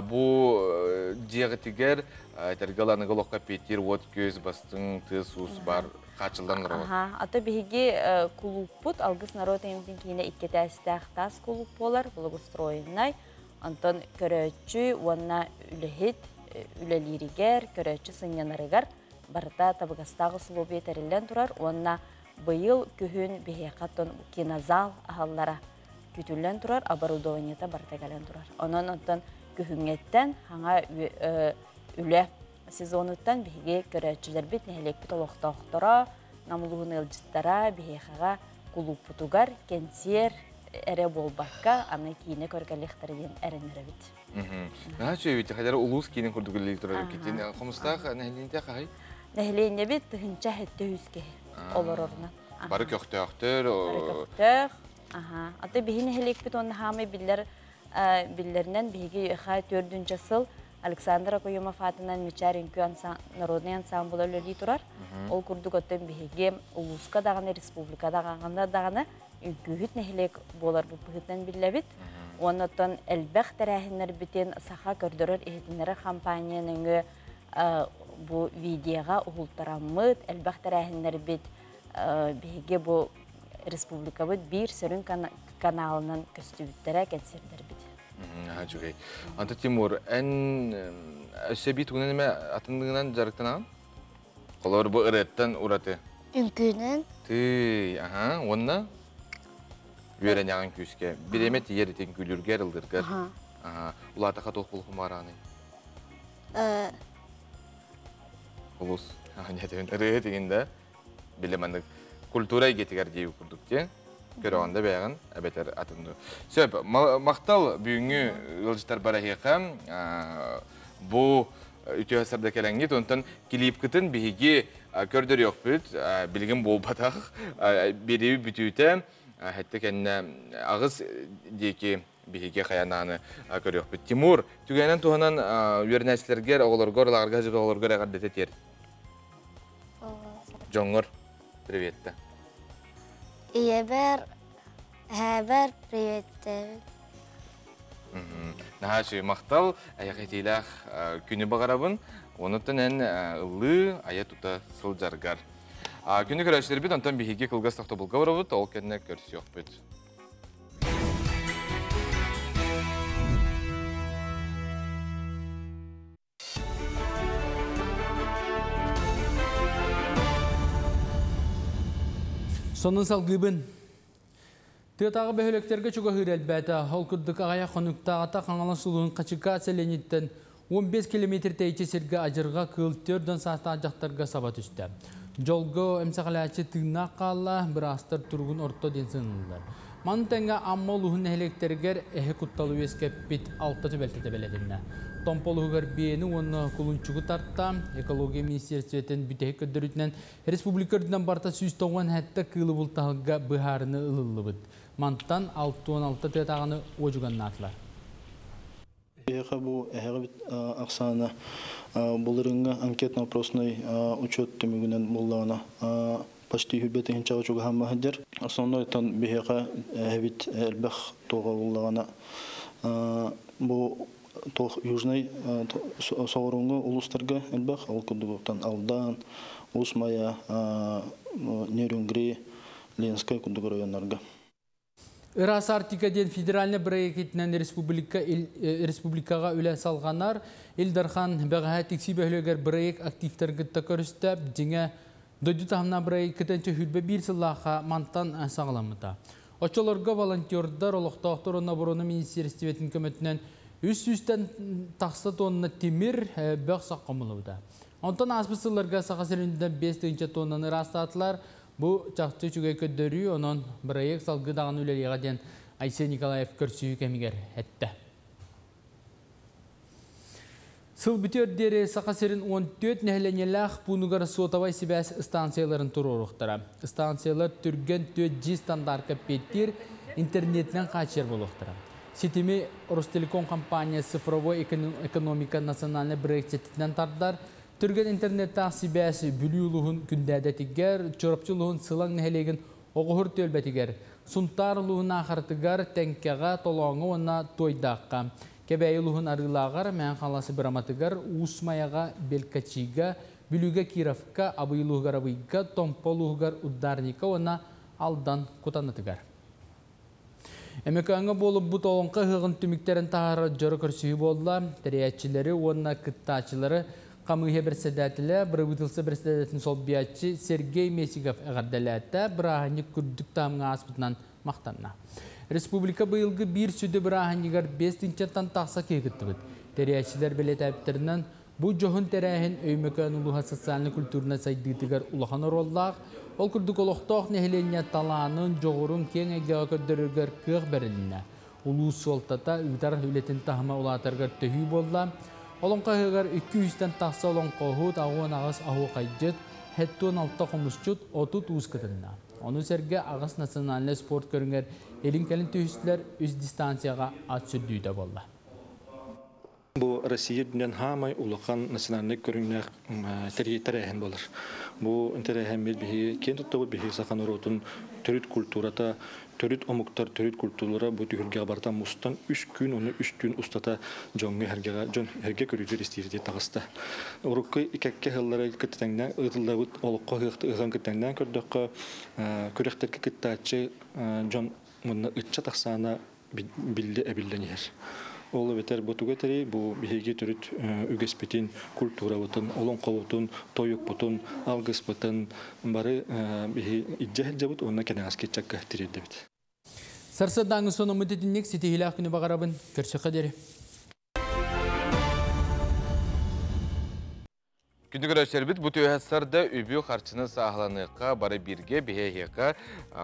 бу дьиэҕитигэр этэргэ аныгы олоххо эппиэттиир уот күөс бастыҥ тыас уус бар хаачыллан олоробут. Ата биһиги кулууппут Алгыс норуот айымньытын киинэ икки этээстээх таас кулууп буолар, благоустроеннай. Онтон көрөөччү уонна үлэһит үлэлииригэр, көрөөччү сынньанарыгар барыта табыгастаах условия тэриллэн турар уонна быйыл күһүн биһиэхэ кинозал аһаллара күтүллэн турар, оборудованиета барыта кэлэн турар. Онон онтон күһүҥҥэттэн хаҥа үлэ сезонуттан биһиги көрөөччүлэрбит, нэһилиэкпит олохтоохторо, Нам улууһун ыалдьыттара биһиэхэҕэ кулууппутугар кэнсиэр эрэ буолбакка, аны киинэ көргөлүөхтэрэ диэн эрэннэрэбит. Наһаа үчүгэй хайдара улуус киинин курдук үлэлии турар китин. Хомустаах нэһилиэнньэтэ хаһый? Нэһилиэнньэбит 1700 киһи олорорунан. Бары көхтөөхтөр. Бары көхтөөх. Аха. Аты биһи нэһилиэкпит уонна хаамай биллэр биллэринэн биһиги ХА төрдүнчэ сыл Александр Окоемов аатынан Мичээр үҥкүү народный ансамбла үлэлии турар. Ол курдук оттон биһиги улууска даҕаны, республика даҕаны даҕаны үҥкүүһүт нэһилиэк буоларбыт быһыытынан биллэбит. Уонна оттон элбэх тэрээһиннэрбитин саха көрдөрөр иһитиннэрэр хампаанньа нөҥүө бу видеоҕа уһултараммыт, элбэх тэрээһиннэрбит биһиги бу республикабыт биир сүрүн каналынан көстүбүттэрэ, кэнсиэрдэрбит. Үчүгэй. Анта Тимур, эн өссө бии тугунан эмэ атынныгынан дьарыктанаҕын? Холобур, бу ырыаттан ураты. Үҥкүүнэн. Тыый, аха, уонна үөрэнэҕин күүскэ. Бириэмэ тиийэр итин күлүргэр, ыллыргар. Аха, улаатаха туох булхумаараный? Улус. Аха, ырыа тигин да. Биле маннык культура эйгэтигэр дии курдук диэн көрөҕүн да бэйэҕин эбэтэр атын сөп махтал бүгүҥҥү ыалдьыттар бараһыаха бу үтүө сарда кэлэҥҥит онтон клипкытын биһиги көрдөрүөхпүт билигин буолбатах бириби бүтүүтэ хэттэ кэннэ аҕыс диэки биһиги хайанааны көрүөхпүт Тимур түгэнэн туһанан үөрэнээччилэргэр оҕолоргор лааҕырга сылдьар оҕолоргор эҕэрдэтэ тиэр Дьоҥҥор приветтэ. Ийэбэр, эһээбэр приветтэбин. Наһаа үчүгэй махтал, эйэхэтиилээх күнү баҕарабын. Онуттан эн ыллыы, айа тута сылдьаргар. Күнү көрөөччүлэрбит, онтон биһиги кылгас тохтобулга барабыт, ол кэннэ көрсүөхпүт. Сонун салгыыбын. Тыатааҕы бөһүөлэктэргэ чугаһыыр элбээтэ. Ол курдук аҕыйах хонуктааҕыта Хаҥалас улууһун Хачыкаат сэлиэнньиттэн 15 километр тэйиччи сиргэ адьырҕа кыыл 4 саастаах дьахтарга саба түстэ. Дьолго эмсэҕэлээччи тыыннаах хаалла, быраастар туругун орто диэн сыаналыыллар. Маны тэҥэ Амма улууһун нэһилиэктэригэр эһэ кутталы үөскэппит алта түбэлтэтэ бэлэтиннэ. Томпо улууһугар биэни уонна кулунчугу тарта экология министиэристибэтин бүтэһик көрдөрүүтүнэн республика үрдүнэн барыта 197 кыылы бултаһылга быһаарыны ылыллыбыт. Мантан 66 тыатааҕыны уодьуганнаатылар. Биһиэхэ бу эһэҕибит ахсаана былырыҥҥы анкетно-опросной учет түмүгүнэн буоллаҕына почти хүрбэ тыһыынчаҕа чугаһаан сылдьар. Основной оттон биһиэхэ эһэбит элбэх туоҕа буоллаҕына бу туох южный соҕурууҥҥу улуустарга элбэх, ол курдук Алдан, Уус Майа, Нерюнгри, Ленскэй курдук районнарга. Ыраас Арктика диэн федеральный проектинэн республика республикаҕа үлэ салҕанар. Ил Дархан бэҕэһээ Тиксии бөһүлүөгэр проект активтарын кытта көрүстэ. Дьиҥэ, дойду таһымнаах проект кытынча хүрбэ биир сыллаахха мантан саҕаламмыта. Оччолорго волонтердар, олохтоохтор уонна оборона министиэристибэтин көмөтүнэн 300-тэн тахса тонна тимир бөх сах хомуллубута. Онтон ааспыт сылларга Саха сиринтэн 5 тыһыынча тоннаны ыраастаатылар. Бу чахчы үчүгэй көрдөрүү, онон бырайыак салгыы даҕаны үлэлиэҕэ диэн Айсен Николаев көрсүһүү кэмигэр эттэ. Сыл бүтүөр диэри Саха сирин 14 нэһилиэнньэлээх пуунугар суотабай сибээс станцияларын туруоруохтара. Станциялар түргэн 4G стандартка эппиэттиир интернетинэн хааччыйар буолуохтара. Ситими Ростелеком компания цифровой экономика национальнай проектитинэн тардар. Түргэн интернеттаах сибээс Бүлүү улууһун Күндээдэтигэр, Чурапчы улууһун Сылаҥ нэһилиэгин Оҕуһур түөлбэтигэр, Сунтаар улууһун Аахаратыгар, Тэҥкэҕэ, Толооҥҥо уонна Туойдаахха, Кэбээйи улууһун Арыылааҕар, Мэҥэ Хаҥалас Быраматыгар, Уус Майаҕа, Белькачига, Бүлүүгэ Кировка, Абый улууһугар Абыйга, Томпо улууһугар Ударника уонна Алдан Кутанатыгар. Өмөкөөҥҥө буолубут Олоҥхо ыһыаҕын түмүктэрин таһаарар дьоро көрсүһүү буолла. Тэрийээччилэри уонна кыттааччылары хамыыһыйа бэрэссэдээтэлэ, бырабыыталыстыба бэрэссэдээтэлин солбуйааччы Сергей Месиков эҕэрдэлээтэ, бырааһынньык үрдүк таһымҥа ааспытынан махтанна. Республика быйылгы биир сүдү бырааһынньыгар 5 тыһыынчаттан тахса киһи кыттыбыт. Тэрийээччилэр бэлиэтээбиттэринэн, Бу дьоһун тэрээһин Өймөкөөн улууһа социальнай-культурнай сайдыытыгар улахан оруоллаах, ол курдук олохтоох нэһилиэнньэ талаанын, дьоҕурун киэҥ эйгэҕэ көрдөрөргөр кыах бэрилиннэ. Улуус суолтата ыытар үлэтин таһыма улаатарыгар төһүү буолла. Олоҥхо ыһыаҕар 200-тэн тахса олоҥхоһут, 68 оһуохайдьыт, 76 хомусчут, 30 уус кытынна. Ону сэргэ аҕыс национальнай спорт көрүҥэр илин-кэлин түһүстүлэр, үс дистанцияҕа ат сүрдүүтэ буолла. Бу Россия үрдүнэн хаамай улахан национальнай көрүҥнээх тэрээһин буолар. Бу тэрээһиммит биһиги киэн туттабыт биһиги саха норуотун төрүт культурата, төрүт омуктар төрүт культуралара бу түһүлгэҕэ барыта мустан үс күн, ону үс түүн устата дьоҥҥо эргэҕэ дьон эргэ көрүүтүр истиирдии таҕыста. Урукку кэккэ сыллары кытта тэҥнээн ыытыллыбыт олоххо ыһыахтыһан кытта тэҥнээн көрдөххө, күрэхтэргэ кыттааччы дьон мунна ыччат ахсаана биллэ эбиллэн иһэр. Ол эбэтэр бу тугу этэрий, бу биһиги төрүт үгэспитин, культурабытын, олоҥхобутун, тойукпутун, алгыспытын бары биһи илдьэ сылдьабыт уонна кэнэҕэски ыччакка тириэрдэбит. Сарсыардааҥҥы сонуммут итинник ситиһиилээх күнү баҕарабын. Көрсөххө диэри. Күндү көрөөччүлэрбит бу түөһэ сарда үбү харчыны сааһыланыахха бары бииргэ биһиэхэ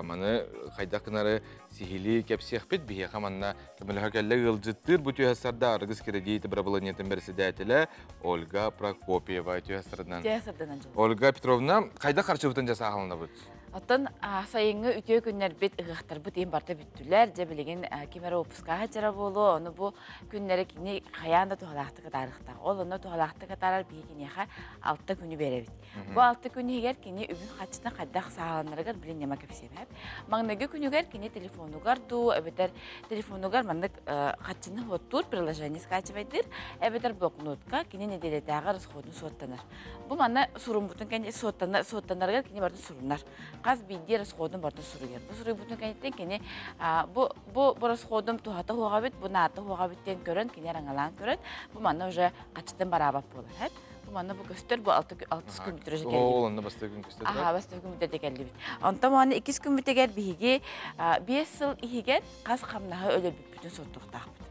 маны хайдах гынары сиһилии кэпсиэхпит биһиэхэ манна көмөлөһө кэллэ ыалдьыттыыр бу түөһэ сарда Аргыс кредит бырабылыанньатын бэрэссэдээтэлэ Ольга Прокопьева түөһэ сарданан Ольга Петровна хайдах харчыбытын дьэ сааһыланабыт? Оттон сайыҥҥы үтүө күннэрбит, ыһыахтарбыт иһин барыта бүттүлэр. Дьэ билигин ким эрэ выпускаһа дьара буолуо, ону бу күннэри кини хайаан да туһалаахтык атаарыахтаах. Ол онно туһалаахтык атаарар биһи киниэхэ алта күнү биэрэбит. Бу алта күн иһигэр кини үбүн харчытын хайдах сааһыланарыгар билин ньыма кэпсиэмэп. Маҥнайгы күнүгэр кини телефонугар дуу, эбэтэр телефонугар маннык харчыны суоттуур приложение скачивайдыыр, эбэтэр блокнотка кини нэдиэлэтээҕи расходун суоттанар. Бу манна суруммутун кэннэ суоттанарыгар кини барытын сурунар. Хас биирдии расходун барытын суруйар. Бу суруйбутун кэнниттэн кини бу бу расходум туһата суоҕа эбит, бу наата суоҕа эбит диэн көрөн, кини араҥалаан көрөн, бу манна уже хаччытын бараабат буолар. Бу манна бу көстөр, бу алтыс күммүтүгэр уже кэллибит. Ол онно бастакы күн көстөр. Аха, бастакы күммүтүгэр кэллибит. Онтон уонна иккис күммүтүгэр биһиги 5 сыл иһигэр хас хамнаһы өлөрбүппүтүн суоттуохтаахпыт.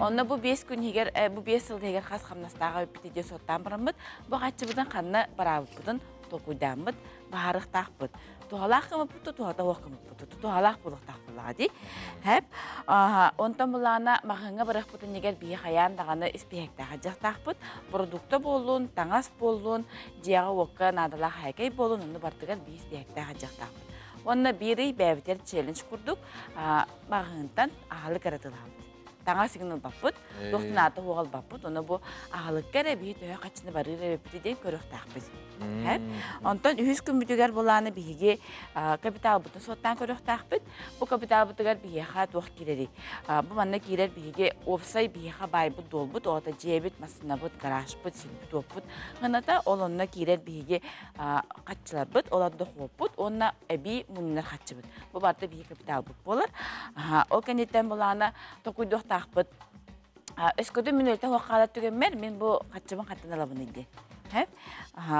Онно бу 5 күн иһигэр, бу 5 сыл иһигэр хас хамнастааҕа эбиппит диэн суоттаан бараммыт, бу хаччыбытын ханна бараабыппытын толкуйдааммыт, баһаарыахтаахпыт. Туһалаах кымыппыт, туһата суох кымыппыт, туһалаах буолуохтаах буоллаҕа дии. Хэп. Онтон булаана маҕаһыыҥҥа барыахпытын иһигэр биһи хайаан даҕаны испииһэктээх сылдьыахтаахпыт. Продукта буоллун, таҥас буоллун, дьиэҕэ-уокка наадалаах һээкэй буоллун, онно барытыгар биир испииһэктээх сылдьыахтаахпыт. Уонна биир ый бэйэбитигэр челлендж курдук маҕаһыынтан аһылык эрэ атыылаһабыт. Таҥас игин ылбаппыт, туох наата суох ылбаппыт. Ону бу аһылыкка эрэ биһи төһө хаччыны барыыр эбиппит диэн көрүөхтээхпит. Онтон үһүс күммүтүгэр булааны биһиги капиталбытын суоттаан көрүөхтээхпит. Бу капиталбытыгар биһиэхэ туох киирэрий? Бу манна киирэр биһиги уопсай биһиэхэ баайбыт дуолбут, оҕото дьиэбит, массыынабыт, гаражпыт, сирбит, уоппут гыната ол онно киирэр биһиги хаччыларбыт, ол дохуоппут уонна эбии мунньунар хаччыбыт. Бу барыта биһиги капиталбыт буолар. Ол кэнниттэн булаана токуйдуохтаахпыт. Өскөтүн мин өлтө хаалар түгэммэр мин бу хаччыбын хаттан ылабын диэн.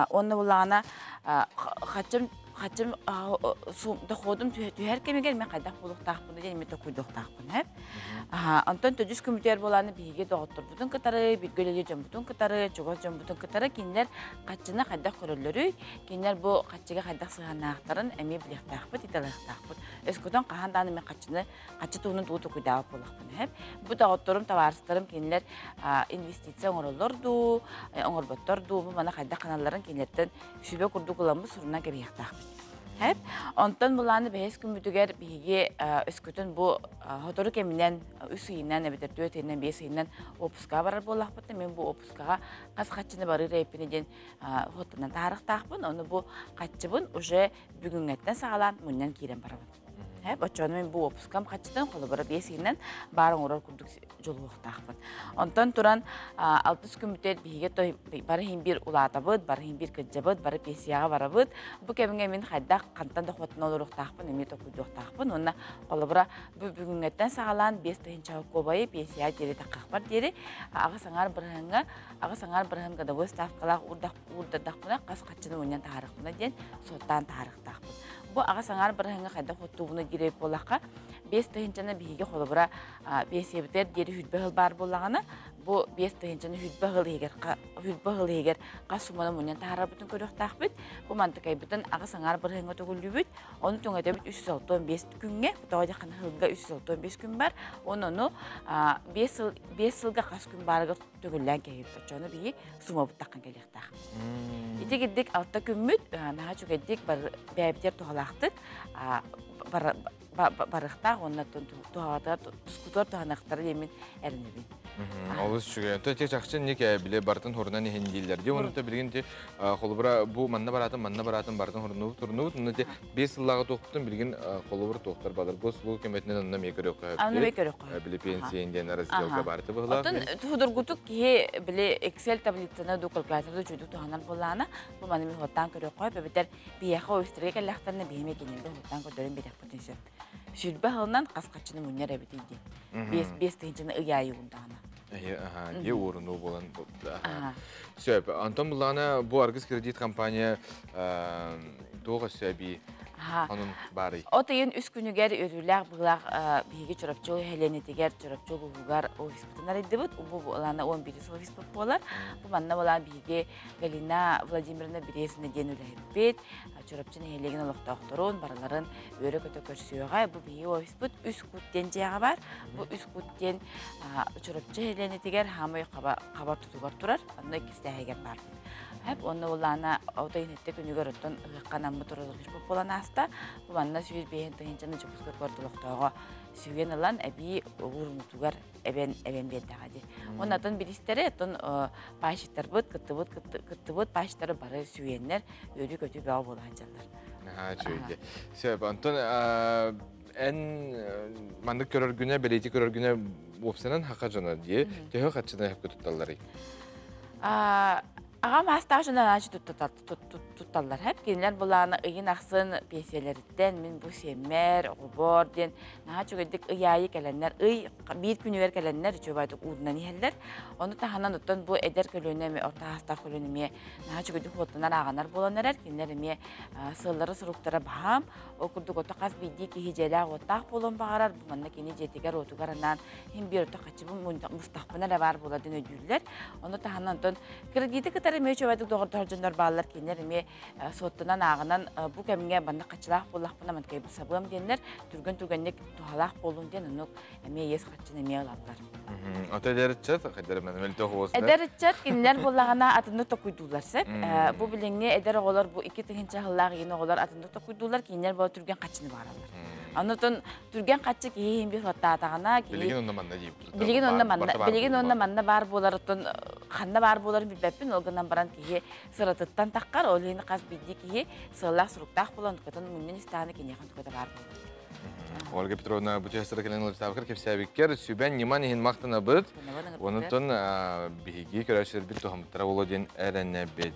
Онно булаана хаччым хаччым доходум түһэр кэмигэр мен хайдах буолуохтаахпын диэн мен токуйдуохтаахпын. Онтон төдүс күмүтүгэр буолааны биһиги доҕотторбутун кытары, бииргэ үлэлиир дьоммутун кытары, чугас дьоммутун кытары кинилэр хаччыны хайдах көрөллөрүй, кинилэр бу хаччыга хайдах сыһыаннаахтарын эмиэ билиэхтээхпит, италыахтаахпыт. Өскөтүн хаһан даҕаны мен хаччыны хаччы туһунан тугу токуйдаабат буоллахпын эһэм. Бу доҕотторум, табаарыстарым кинилэр инвестиция оҥороллор дуу, оҥорботтор дуу, бу маны хайдах ханалларын кинилэртэн сүбэ курдук ыламмыт сурунан кэбиһиэхтээхпит. Хэп. Онтон булааны бэһис күммүтүгэр биһиги өскөтүн бу сотору кэминэн үс ыйынан эбэтэр түөрт ыйынан, биэс ыйынан отпускаҕа барар буоллахпытына, мен бу отпускаҕа хас хаччыны барыыр эбиппин диэн хуоттанан таарыхтаахпын. Ону бу хаччыбын уже бүгүҥҥэттэн саҕалаан мунньан киирэн барабын. Оччону мин бу уоппускам хаччытын холобура биэс ыйынан баар оҥорор курдук дьулуһуохтаахпын. Онтон туран алтыс күммүтүгэр биһиги бары иһин биир улаатабыт, бары иһин биир кырдьабыт, бары пенсияҕа барабыт. Бу кэмҥэ мин хайдах хантан да хотуна олоруохтаахпын эмиэ толкуйдуохтаахпын. Уонна холобура бу бүгүҥҥэттэн саҕалаан 5000 холкуобайы пенсияҕа диэри таххахпар диэри аҕыс аҥаар бырыһыаҥҥа 8,5% годовой ставкалаах уурдардахпына хас хаччыны мунньан таһаарыахпына диэн суоттаан таһаарыахтаахпын. Бу 8,5%-ҥа хайдах оттуубуну диир буоллахха, 5000-ны биһиги холобура пенсиябытыгар диэри хүрбэ сыл баар буоллаҕына, Бу 5 тыһыынчаны хүрбэ сыл иһигэр хүрбэ сыл иһигэр хас сумманы мунньан таһаарарбытын көрүөхтээхпит. Бу мантыкайбытын аҕыс аҥаар бырыһыаҥҥа төгүллүүбүт. Ону түҥэтэбит 365 күҥҥэ, тоҕо диэххэ сылга 365 күн бар. Оны ону 5 сыл 5 сылга хас күн баарыгар төгүллээн кэһиэбит. Оччону биһи суммабыт таххан кэлиэхтээх. Ити кирдик алта күммүт наһаа үчүгэйдик бэйэбитигэр туһалаахтык барыахтаах уонна туһаҕатыгар тускутугар туһаныахтара диэммин эрэнэбин. Олус үчүгэй. Онто ити чахчы инник били бартын хурунан иһин дииллэр. Ди онута билигин ти холобура бу манна бараатын манна бараатын бартын хурунубут турунубут. Онно ти 5 сыллааҕы туохпутун билигин холобур туохтар балар госуслуга көмөтүнэн онно эмиэ көрүөххэ Аны эмиэ көрүөххэ. Били пенсия диэн разделга барыты быһылаах. Оттон судургутук киһи били Excel таблицаны ду калькуляторы үчүгдүк туһанар буоллаҕына бу маны ми хуоттаан көрүөххэ эбэтэр биһиэхэ офистарга кэллэхтэринэ биһиэхэ кинилэргэ хуоттаан көрдөрөн биэриэхпитин сөп. Сүрбэ сылынан хас хаччыны мунньар эбитий диэн. Биэс биэс тыһыынчаны ый аайы уурдаҕына. Дьиэ уурунуу буолан сөп. Антон буллаҕына бу Аргыс кредит компания туох өссө эбии онун баарый? От ыйын үс күнүгэр үөрүүлээх быһыылаах биһиги Чурапчы нэһилиэнньэтигэр Чурапчы улууһугар офиспытын арыйдыбыт. Бу булаана 11 офиспыт буолар. Бу манна булаан биһиги Галина Владимировна Березина диэн үлэһиппит. Чурапчы нэһилиэгин олохтоохторун барыларын үөрэ-көтө көрсүөҕэ. Бу биһиги офиспыт Үс Кут диэн дьиэҕэ баар. Бу Үс Кут диэн Чурапчы нэһилиэнньэтигэр хаамай хабар тутугар турар. Онно иккистээһигэр баарбыт. Хэп уонна улаана ото инэтте күнүгэр оттон ыһыахха анаммыт розыгрыш буолан ааста. Бу манна 105 тыһыынчаны Дьокуускай куорат олохтооҕо сүгэн ылан эбии уурунуутугар эбэн эбэн биэрдэҕэ дии. Уонна атын биристэри оттон паасиктарбыт кыттыбыт кыттыбыт паасиктары бары сүүйэннэр үөрүү-көтүү бөҕө буола сылдьаллар. Наһаа үчүгэй. Сөп. Онтон эн маннык көрөргүнэ, бэлиэтии көрөргүнэ уопсанан хаха дьоно дии. Төһө хаччына өккө тутталларый? Аҕам аастаах дьоно анаачы тутталлар. Хэп кинилэр былаана ыйын ахсын пенсиялэриттэн мин бу сиэммэр, оҕобор диэн наһаа үчүгэйдик ый аайы кэлэннэр, ый биир күнүгэр кэлэннэр үчүгэйдик уурунан иһэллэр. Ону таһынан оттон бу эдэр көлүөнэ эмиэ орто аастаах көлүөнэ эмиэ наһаа үчүгэйдик хуоттанар ааҕынар буолан эрэр. Кинилэр эмиэ сыаллара-соруктара баһаам. Ол курдук ото хас биирдии киһи дьиэлээх-уоттаах буолуон баҕарар. Бу манна кини дьиэтигэр-уотугар анаан иһин биир ото хаччыбын мустахпына эрэ баар буолар диэн өйдүүллэр. Ону таһынан онтон кредити кытары эмиэ үчүгэйдик доҕордоһор дьоннор бааллар. Кинилэр эмиэ суоттанан ааҕынан бу кэмҥэ манна хаччылаах буоллахпына манкайбын сабыам диэннэр түргэн-түргэнник туһалаах буоллун диэн оннук эмиэ иэс хаччын эмиэ ылаллар. Ото эдэр ыччат хайдары мөлтөх уосна. Эдэр ыччат кинилэр буоллаҕына атыннык токуйдууллар сөп. Бу билиҥҥи эдэр оҕолор бу 2 тыһыынча сыллаах иин оҕолор атыннык токуйдууллар, кинилэр бу түргэн хаччыны баараллар. Оннотон түргэн хаччы киһи иһин бир хуоттаатаҕына киһи Билигин онно манна диибит. Билигин онно манна билигин онно манна баар буолар оттон ханна баар буоларын билбэппин ол гынан баран киһи сыратыттан таххар ол иһин хас биирдии киһи сыаллаах суруктаах буолан тукатын мунньан истэҕинэ киниэхэ туката баар буолар. Ольга Петровна бу чэстэр кэлэн ылыстаабыккар кэпсээбиккэр сүбэн ньыман иһин махтанабыт. Онутун биһиги көрөөччүлэрбит туһаммыттара буолуо диэн эрэнэбит.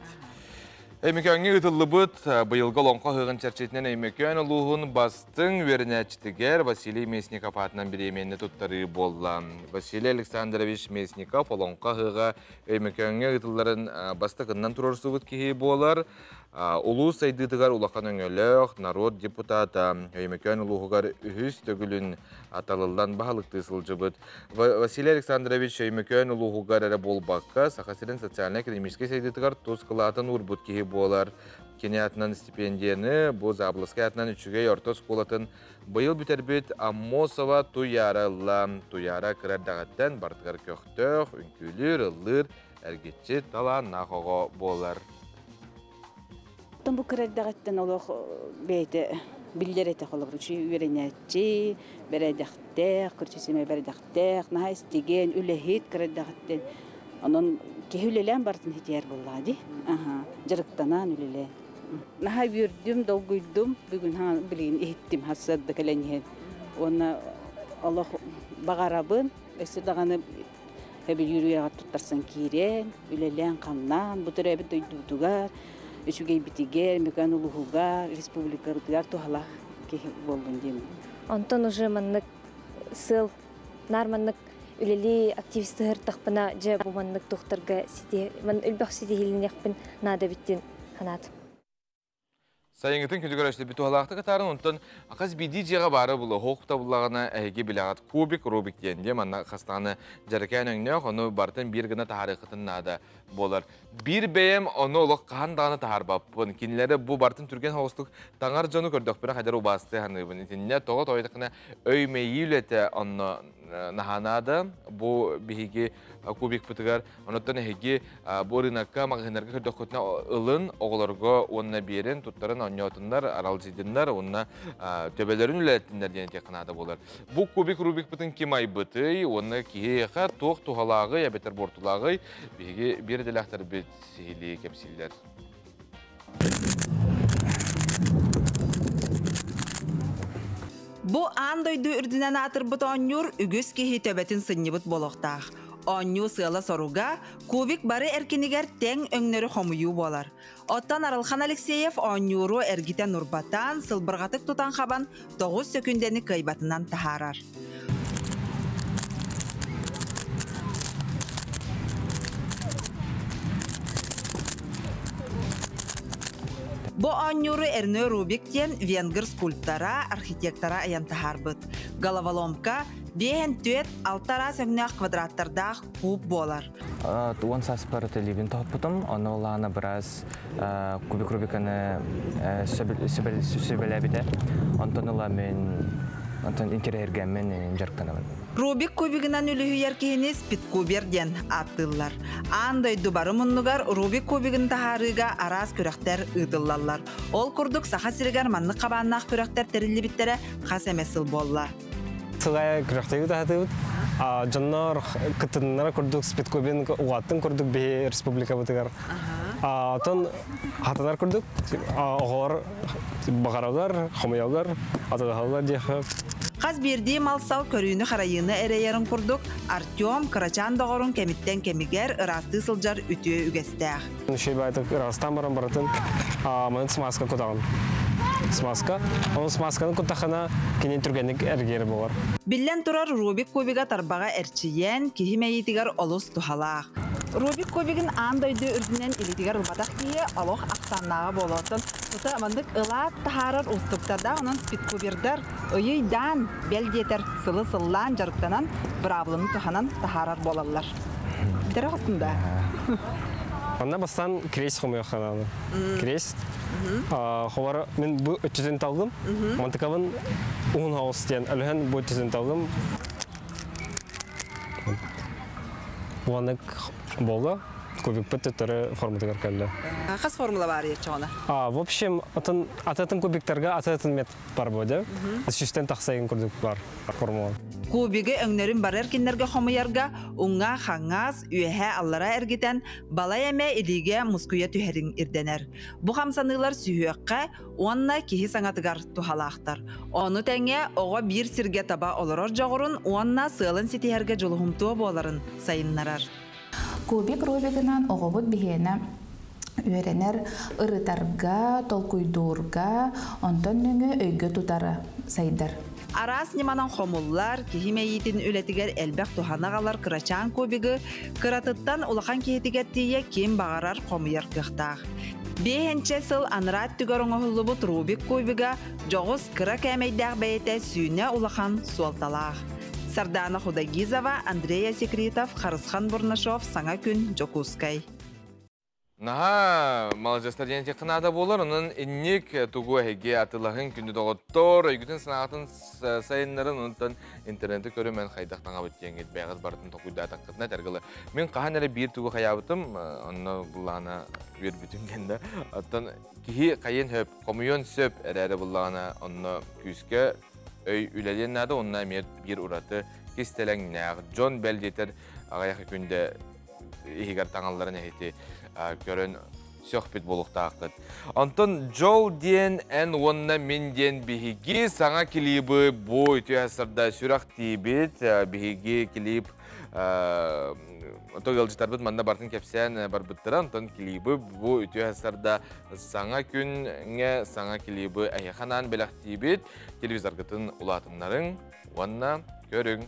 Өймөкөөҥҥө ыытыллыбыт быйылгы Олоҥхо ыһыаҕын чэрчитинэн Өймөкөөн улууһун бастыҥ үөрэнээччитигэр Василий Местников аатынан бириэмийэни туттарыы буолла. Василий Александрович Местников Олоҥхо ыһыаҕа Өймөкөөҥҥө ыытылларын бастакыннан туруорсубут киһи буолар. Улуус сайдыытыгар улахан өҥөлөөх норуот депутата Өймөкөөн улууһугар үһүс төгүлүн талыллан баһылыктыы сылдьыбыт. Василий Александрович Өймөкөөн улууһугар эрэ буолбакка, Саха сирин социальнай-экономическай сайдыытыгар тус кылаатын уурбут киһи буолар. Кини атынан стипендияны бу Заболоцкай атынан үчүгэй орто оскуолатын быйыл бүтэрбит Аммосова Туйаара ылла. Туйаара кыра эрдэҕиттэн барытыгар көхтөөх, үҥкүүлүүр, ыллыыр, эргиччи талааннаах оҕо буолар. Оттон бу кыра эрдэҕиттэн олох бэйэтэ биллэр этэ холобур үөрэнээччи, бэрээдэхтээх, көрсүсүмэ бэрээдэхтээх, наһаа истигэн, үлэһит кыра эрдэҕиттэн. Онон киһи үлэлээн барытын хитиэр буоллаҕа дии. Аха, дьарыктанан үлэлээн. Наһаа үөрдүм, долгуйдум. Бүгүн билигин иһиттим хасыарда кэлэн иһэн. Уонна олох баҕарабын, өссө даҕаны Эбилиир үйэҕэ туттарсан киирэн, үлэлээн-хамнаан, бу төрөөбүт дойдубутугар, үчүгэйбитигэр, Мөкөөн улууһугар, республикабытыгар туһалаах киһи буоллун диэн. Онтон уже маннык сыл наар маннык үлэлии активистыһыртахпына дьэ бу маннык тухтарга сити ман элбэх ситиһилиниэхпин наада биттин ханаатым. Сайыҥҥытын күнүгэр өстөбүт туһалаахтык атаарын, онтон хас биирдии дьиэҕэ баара була хоох табыллаҕына эһиги билэҕит кубик Рубик диэн диэ манна хастаҕына дьэрэкээн өҥнөөх, ону барытын биир гына таһаарыаххытын наада буолар. Биир бэйэм ону олох хаһан даҕаны таһаарбаппын. Кинилэри бу барытын түргэн соҕустук таҥар дьону көрдөхпүнэ хайдах убаастыы саныыбын. Итиннэ тоҕо тоойдоххуна өй-мэйии үлэтэ онно наһаа наада. Бу биһиги кубикпытыгар Онуттан эһиги бу ырыынакка, маҕаһыыннарга көрдөххүтүнэ ылын, оҕолорго уонна биэрин, туттарын оонньоотуннар, аралдьыйдыннар уонна төбөлөрүн үлэлэттиннэр диэн этиэххэ наада буолар. Бу кубик Рубикпытын ким айбытый уонна киһиэхэ туох туһалааҕый эбэтэр буортулааҕый биһиги биир идэлээхтэрбит сиһилии кэпсииллэр. Бу аан дойду үрдүнэн аатырбыт оонньуур үгүс киһи төбөтүн сынньыбыт буолуохтаах. Оонньуу сыала-соруга кубик бары эркинигэр тэҥ өҥнөрү хомуйуу буолар. Оттон Арылхан Алексеев оонньууру эргитэн урбатаан, сылбырҕатык тутан-хабан 9 сөкүндэни кыайбатынан таһаарар. Бу оонньууру Эрнө Рубик диэн венгр скульптора, архитектора айан таһаарбыт. Головоломка биэһэн түөрт алта араас өҥнөөх квадраттардаах куб буолар. Уон сааспар телевин тоһоппутум, ону Лана быраас кубик Рубиканы сүбэлээбитэ. Онтон ыла мин онтон интэриэһиргэммин дьарыктанабын. Рубик кубигынан үлүһүйэр киһини спидкубер диэн ааттыыллар. Аан дойду бары муннугар Рубик кубигын таһаарыыга араас күрэхтэр ыытыллаллар. Ол курдук Саха сиригэр маннык хабааннаах күрэхтэр тэриллибиттэрэ хас эмэ сыл буолла. Сылайа күрэхтэһии таһатыбыт. Дьоннор кыттыннара курдук спидкубин угааттын курдук биһи республикабытыгар. Отон хатанар курдук оҕолор баҕараллар, хомуйаллар, атылаһаллар диэхэ. Хас биирдии мал-сал көрүүнү-харайыыны эрэйэрин курдук, Артем кырачаан доҕорун кэмиттэн кэмигэр ыраастыы сылдьар үтүө үгэстээх. Үчүгэй баайтык ыраастаан баран барытын маны смазка кутаҕын. Смазка. Ол смазканы куттаххына кини түргэнник эргийэр буолар. Биллэн турар, Рубик кубига тарбаҕа эрчийэн, киһи мэйиитигэр олус туһалаах. Рубик кубигын аан дойду үрдүнэн илиитигэр ылбатах киһи олох ахсааннааҕа буолуоттан тута маннык ылаат таһаарар уустуктардаах, онон спидкубердар ыйыйдаан, бэл диэтэр сылы сыллаан дьарыктанан, быраабыланы туһанан таһаарар буолаллар. Бүтэрэ оҕустум да? Онно бастаан крест хомуйуохха наада. Крест. Хобар мин бу өттүтүн таллым. Мантыкабын уһун хаус диэн өлөһөн бу өттүтүн таллым. Уоннык буолла. Кубикпыт төттөрү форматыгар кэллэ. Хас формула баар еччоҕуна? В общем, атын атын кубиктарга атын метод бар буо Сүүстэн тахса курдук бар формула. Кубигы өҥнөрүн барар кинилэргэ хомуйарга уҥа хаҥас, үөһэ аллара эргитэн балай эмэ илиигэ мускуйа түһэрин ирдэнэр. Бу хамсаныылар сүһүөххэ уонна киһи саҥатыгар туһалаахтар. Ону тэҥэ оҕо биир сиргэ таба олорор дьоҕурун уонна сыалын ситиһэргэ дьулуһумтуо буоларын сайыннарар. Кубик Рубигынан оҕобут биһиэнэ үөрэнэр ырытарга, толкуйдуурга, онтон нөҥүө өйгө тутара сайдар. Араас ньыманан хомуллар, киһи мэйиитин үлэтигэр элбэх туһаны аҕалар кырачаан кубигы кыратыттан улахан киһитигэр тиийэ ким баҕарар хомуйар кыахтаах. Биэһинчэ сыл анараа өттүгэр оҥоһуллубут Рубик кубига дьоҕус кыра кээмэйдээх бэйэтэ сүүнэ улахан суолталаах. Сардаана Худагизова, Андрей Асекритов, Харысхан Бурнашов, Саҥа күн, Дьокуускай. Наһаа маладьыастар диэн этиэххэ наада буолар. Онон инник тугу эһиги атылаһын күндү доҕоттор, өйгүтүн санаатын сайыннарын, онтон интернети көрүмэн хайдах таҥабыт диэҥҥит бэйэҕит барытын толкуйдаатаххытына этэргылы. Мин хаһан эрэ биир тугу хайаабытым, онно буллаҕына үөрбүтүм гэннэ. Оттон киһи хайын хөп, хомуйуон сөп эрээри буллаҕына онно күүскэ өй үлэлиэн наада, онно эмиэ биир ураты кистэлэҥнээх дьон бэл диэтэр аҕыйах күндэ иһигэр таҥалларын эһити көрөн сөхпүт буолуохтааххыт. Онтон Дьол диэн эн уонна мин диэн биһиги саҥа клибы бу үтүө сарда сүрэх тиибит биһиги клип Ото ыалдьытарбыт манна бартын кэпсээн барбыттара. Онтон клибы бу үтүө сарда саҥа күҥҥэ саҥа клибы эһиэхэ анаан бэлэхтиибит. Телевизоргытын улаатыннарыҥ уонна көрүҥ.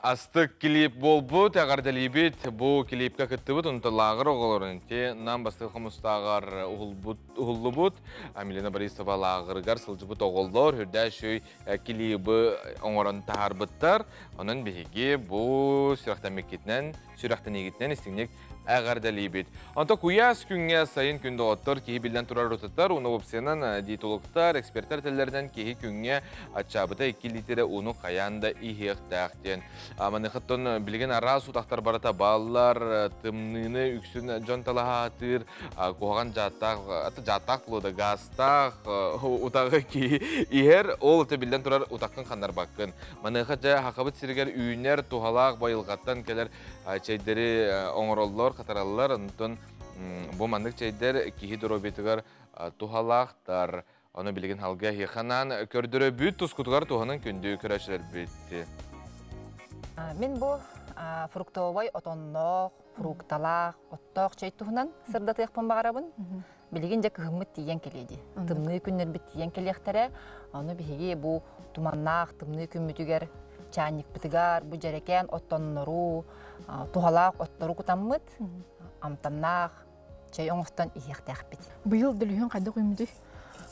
Астык клип буолбут, эҕэрдэлиибит. Бу клипкэ кыттыбыт онто лааҕыр оҕолорун ти нам бастакы хомустааҕар уһуллубут Амелина Борисова лааҕырыгар сылдьыбыт оҕолор үрдээ үчүгэй клибы оҥорон таһаарбыттар. Онон биһиги бу сүрэхтэммиккитинэн, сүрэхтэниигитинэн истиҥник эҕэрдэлиибит. Онто куйаас күҥҥэ сайын күн доҕоттор киһи биллэн турар утутар, уну уопсайынан диетологтар, экспертэр этэллэринэн киһи күҥҥэ аччаабыта 2 литрэ ууну хайаан да иһиэхтээх диэн. Маныхаттан билигин араас утахтар барыта бааллар, тымныыны үксүн дьон талаһаатыыр, куһаҕан дьааттаах, дьааттаах буолуо да гаастаах утаҕы киһи иһэр, ол это биллэн турар утаххын ханнарбаккын. Маныаха дьэ Хахабыт сиригэр үүнэр туһалаах байылҕаттан кэлэр чэйдэри оҥороллор, хатараллар. Онтон бу маннык чэйдэр киһи доруобуйатыгар туһалаахтар. Ону билигин халга эһиэхэ көрдөрөбүт, тускутугар туһанан күндү көрөөччүлэрбит. Мин бу фруктовай отонноох, фрукталаах, оттоох чэй туһунан сырдатыахпын баҕарабын. Билигин дьэ кыһыммыт тиийэн кэлиэ дии. Тымныы күннэрбит тиийэн кэлиэхтэрэ. Ону биһиги бу туманнаах тымныы күммүтүгэр чаанньыкпытыгар бу дьэрэкээн оттоннору, туһалаах оттору кутаммыт, амтаннаах чэй оҥостон иһиэхтээхпит. Быйыл дөлүһүөн хайдах үүммүтүй?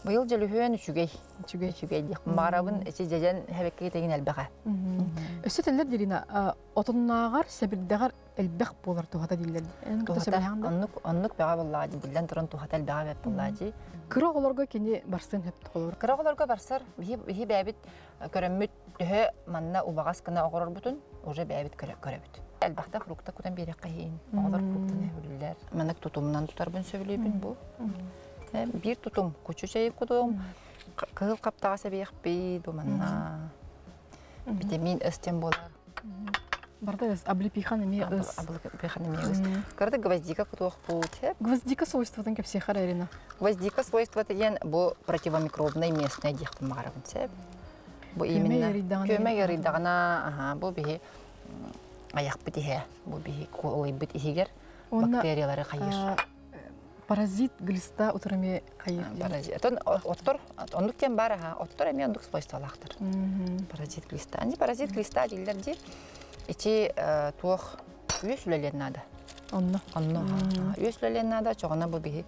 Быйыл дьөлүһүөн үчүгэй. Үчүгэй. Үчүгэй диэх. Баҕарабын ичи дьэдьэн хэбэкки тегин элбэҕэ. Өссө теллер дирина отоннааҕар сэбирдэҕэр элбэх буолар туһата дииллэр. Туһата оннук оннук бөҕө буоллаҕа дии биллэн туран туһата элбэҕэ бэрт буоллаҕа дии. Кыра оҕолорго кини барсын хөп толору. Кыра оҕолорго барсар биһи биһи бэйэбит көрөммүт төһө манна убаҕас гына оҕорорбутун уже бэйэбит көрөбүт. Элбэхтэ фрукта кутан биэриэххэ иһин. Оҕолор фруктаны сөбүлүүллэр. Маннык тутумунан тутарбын сөбүлүүбүн бу. Биир тутум кучу чэйи кутуом, кыһыл хаптаҕас эбиэхпит бу манна. Витамин С тем буолар. Барда облепихан эмиэ ыс. Облепихан эмиэ ыс. Кырата гвоздика кутуохпут. Гвоздика свойствотын кэпсиэхэр Ирина. Гвоздика свойствота диэн бу противомикробнай местное диэхпин баҕарабын сөп. Бу именно күөмэ ярыйдаҕына, аха, бу биһи айахпыт иһэ, бу биһи куолайбыт иһигэр бактериялары хайыр. Паразит глиста утарами хайыр. Паразит. Отон оттор оннук диэн бар аха. Оттор эмиэ оннук свойстволаахтар. Паразит глиста. Ани паразит глиста дииллэр ди. Ичи туох үөс үлэлиэн наада. Онно. Онно. Үөс үлэлиэн наада. Чоҕуна бу биһи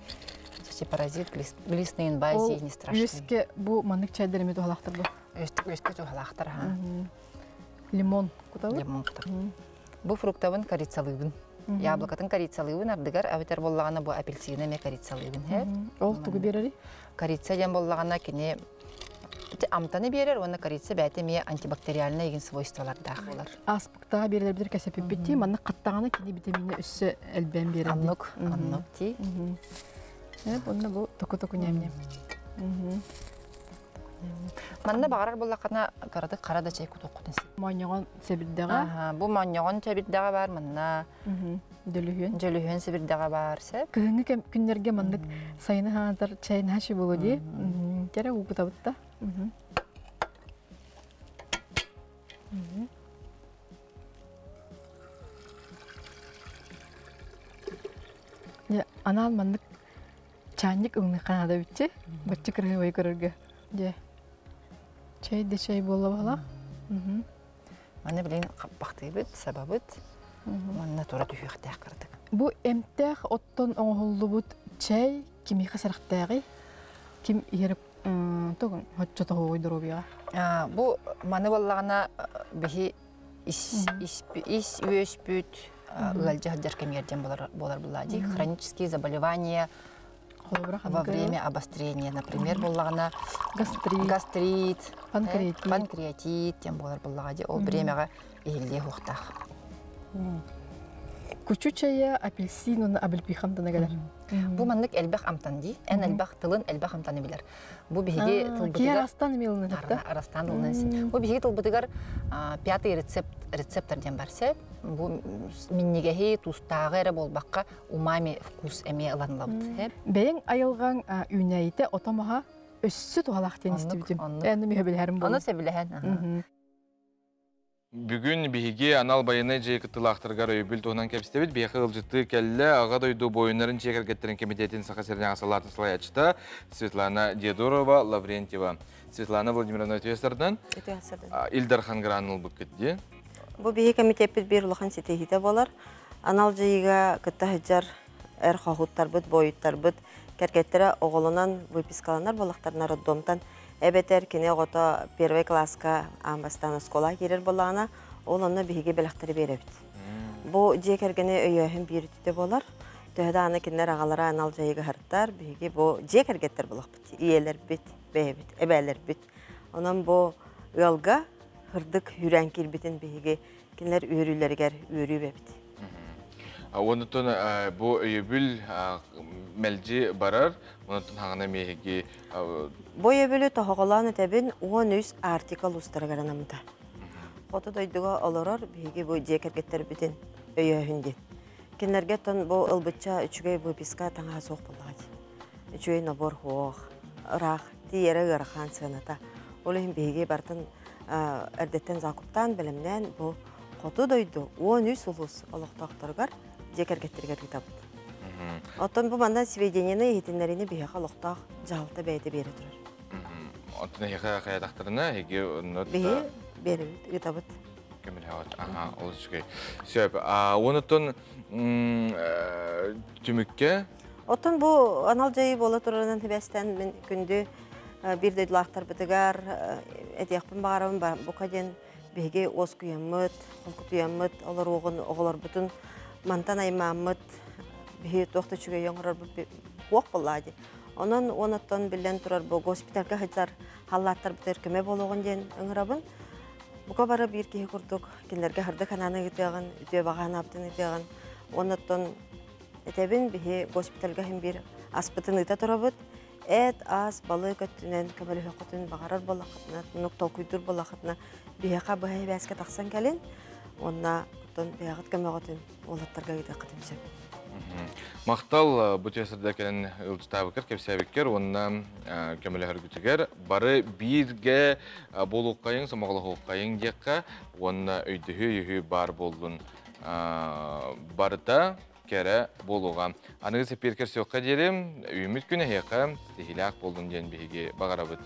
паразит глистные инвазии не страшны. Үөскэ бу маннык чайдар эмиэ туһалаахтар бу. Үөскэ туһалаахтар аха. Лимон кутабыт? Лимон кутабыт. Бу фруктабын корицалыыбын. Яблокотын корицалыыбын ардыгар, эбэтэр буоллаҕына бу апельсины эмиэ корицалыыбын. Ол тугу биэрэрий? Корица диэн буоллаҕына кини амтаны биэрэр уонна корица бэйэтэ эмиэ антибактериальнай игин свойстволардаах буолар. Ааспыктаҕа биэрэлэрбитин кэсэпиппит манна хаттаҕына кини витамины өссө элбээн биэрэр. Оннук, оннук дии. Онно бу току-току ньэм-ньэм. Манна баҕарар буоллаххына кыратык хара да чэй кутуоххутун син. Моонньоҕон сэбирдэҕэ. Бу моонньоҕон сэбирдэҕэ баар манна. Дөлүһүөн. Дөлүһүөн сэбирдэҕэ баар сеп. Кыһыҥҥы күннэргэ маннык сайыны хаатар чай наша буолуо дии. Кэрэ уукутабыт да. Анаан маннык чаанньык ылыныахха наада эбитчи. Бачча кыраһыабай көрөргө. Дьэ. Чэй да чэй буолла баһылаах. Маны билин хаппахтыыбыт, сабабыт. Манна тура түһүөхтээх кырдык. Бу эмтээх оттон оҥоһуллубут чэй кимиэхэ сэрэхтээҕий? Ким иһэр тугун хоччотоһуой доруобуйаҕа? Бу маны буоллаҕына биһи ис ис үөспүт ыалдьа сылдьар кэмигэр диэн буолар буолар буллаадьы хронические заболевания во время обострения например буоллаҕына гастрит гастрит панкреатит панкреатит диэн буолар буллаҕа ол времяҕа иһиллиэ суохтаах Кучу чайа апельсин уонна абельпихан кэлэр. Бу маннык элбэх амтан дии. Эн элбэх тылын элбэх амтаны билэр. Бу биһиги тылбытыгар арастан милны арастан тылынан Бу биһиги тылбытыгар пятый рецепт рецептор диэн бар сеп. Бу миннигэһи тустааҕы эрэ буолбакка умами вкус эмиэ ыланылабыт. Бэйэҥ айылҕаҥ үүнээйитэ отомоһа өссө туһалаах диэн истибитим. Эн мүһэбилэһэрим Ону сөбүлэһэн. Бүгүн биһиги анал байыаннай дьиэ кыттыылаахтарыгар өйөбүл туһунан кэпсэтэбит. Биһиэхэ ыалдьыттыы кэллэ Аҕа дойду буойуннарын дьиэ кэргэттэрин кэмитиэтин Саха сиринээҕи салаатын салайааччыта Светлана Диодорова Лаврентьева. Светлана Владимировна үтүө сардан. Үтүө сардан. Ил Дархан гранын ылбыккыт дии. Бу биһи комитеппит биир улахан ситиһиитэ буолар. Анал дьайыыга кытта сылдьар эр хоһууттарбыт, буойуттарбыт кэргэттэрэ оҕолонон выпискаланар буоллахтарына роддомтан эбэтэр кини оҕото первый класска аан бастаан оскуолаҕа киирэр буоллаҕына, ол онно биһиги бэлэхтэри биэрэбит. Бу дьиэ кэргэни өйөөһүн биир үтүтэ буолар. Төһө даҕаны кинилэр аҕалара анал дьайыыга ыһыртар, биһиги бу дьиэ кэргэттэр буолахпыт, ийэлэрбит, бэйэбит, эбээлэрбит. Онон бу ыалга һырдык үүрээн киирбитин биһиги кинилэр үөрүүлэригэр үөрүү бэбит. Онутун бу өйөбүл мэлдьи барар, онутун хаҥана миэһиги Бу өйөбүлү тоһоҕолоон этэбин 13 Арктика улуустарыгар анаммыта. Хоту дойдуга олорор биһиги бу дьиэ кэргэттэрбитин өйөөһүн диэн. Кинилэргэ оттон бу ылбычча үчүгэй выписка таҥаһа суох буоллаҕа дии. Үчүгэй набор суох, ыраах тиийэрэ ыарахан сыаната. Ол иһин биһиги барытын эрдэттэн закуптаан, бэлэмнээн бу хоту дойду 13 улуус олохтоохторугар дьиэ кэргэттэригэр ыытабыт. Оттон бу манна сведениены иһитиннэриини биһиэхэ олохтоох дьаһалта бэйэтэ биэрэ турар. Оттон эһиэхэ хайатахтарына, эһиги онно Биһи биэрэбит, ыытабыт. Көмөлөһөҕүт. Аха, ол үчүгэй. Сөп. Онуттан түмүккэ Оттон бу анал дьайыы буола турарынан сибээстээн мин күндү биир дойдулаахтарбытыгар этиэхпин баҕарабын бука диэн биһиги уоскуйаммыт, холкутуйаммыт олоруоҕун оҕолорбутун мантан аймааммыт биһи туох да үчүгэйи оҥорорбут суох буоллаа дии. Онон уонаттан биллэн турар бу госпитальга сылдьар халлааттарбытыгар көмө буолуоҕун диэн ыҥырабын. Бука бары биир киһи курдук кинилэргэ сырдык санааны ыытыаҕын, үтүө баҕа санаабытын ыытыаҕын. Уоннаттан этэбин биһи госпитальга иһин биир аспытын ыыта турабыт. Эт, ас, балык өттүнэн көмөлөһүөххүтүн баҕарар буоллаххытына, тунук толкуйдуур буоллаххытына, биһиэхэ быһа сибээскэ тахсан кэлин. Уонна оттон бэйэҕит көмөҕүтүн уолаттарга ыытыаххытын сөп. Махтал бу тиэсэрдэ кэлэн ыалдьытаабыккар, кэпсээбиккэр уонна көмөлөһөргүтүгэр бары бииргэ буолуоххайыҥ, сомоҕолоһуоххайыҥ диэххэ уонна өйдөһүү-өйөһүү баар буоллун барыта кэрэ буолуоҕа. Аныгы сэпиэр көрсүөххэ диэри, үүммүт күн эһиэхэ ситиһиилээх буоллун диэн биһиги баҕарабыт.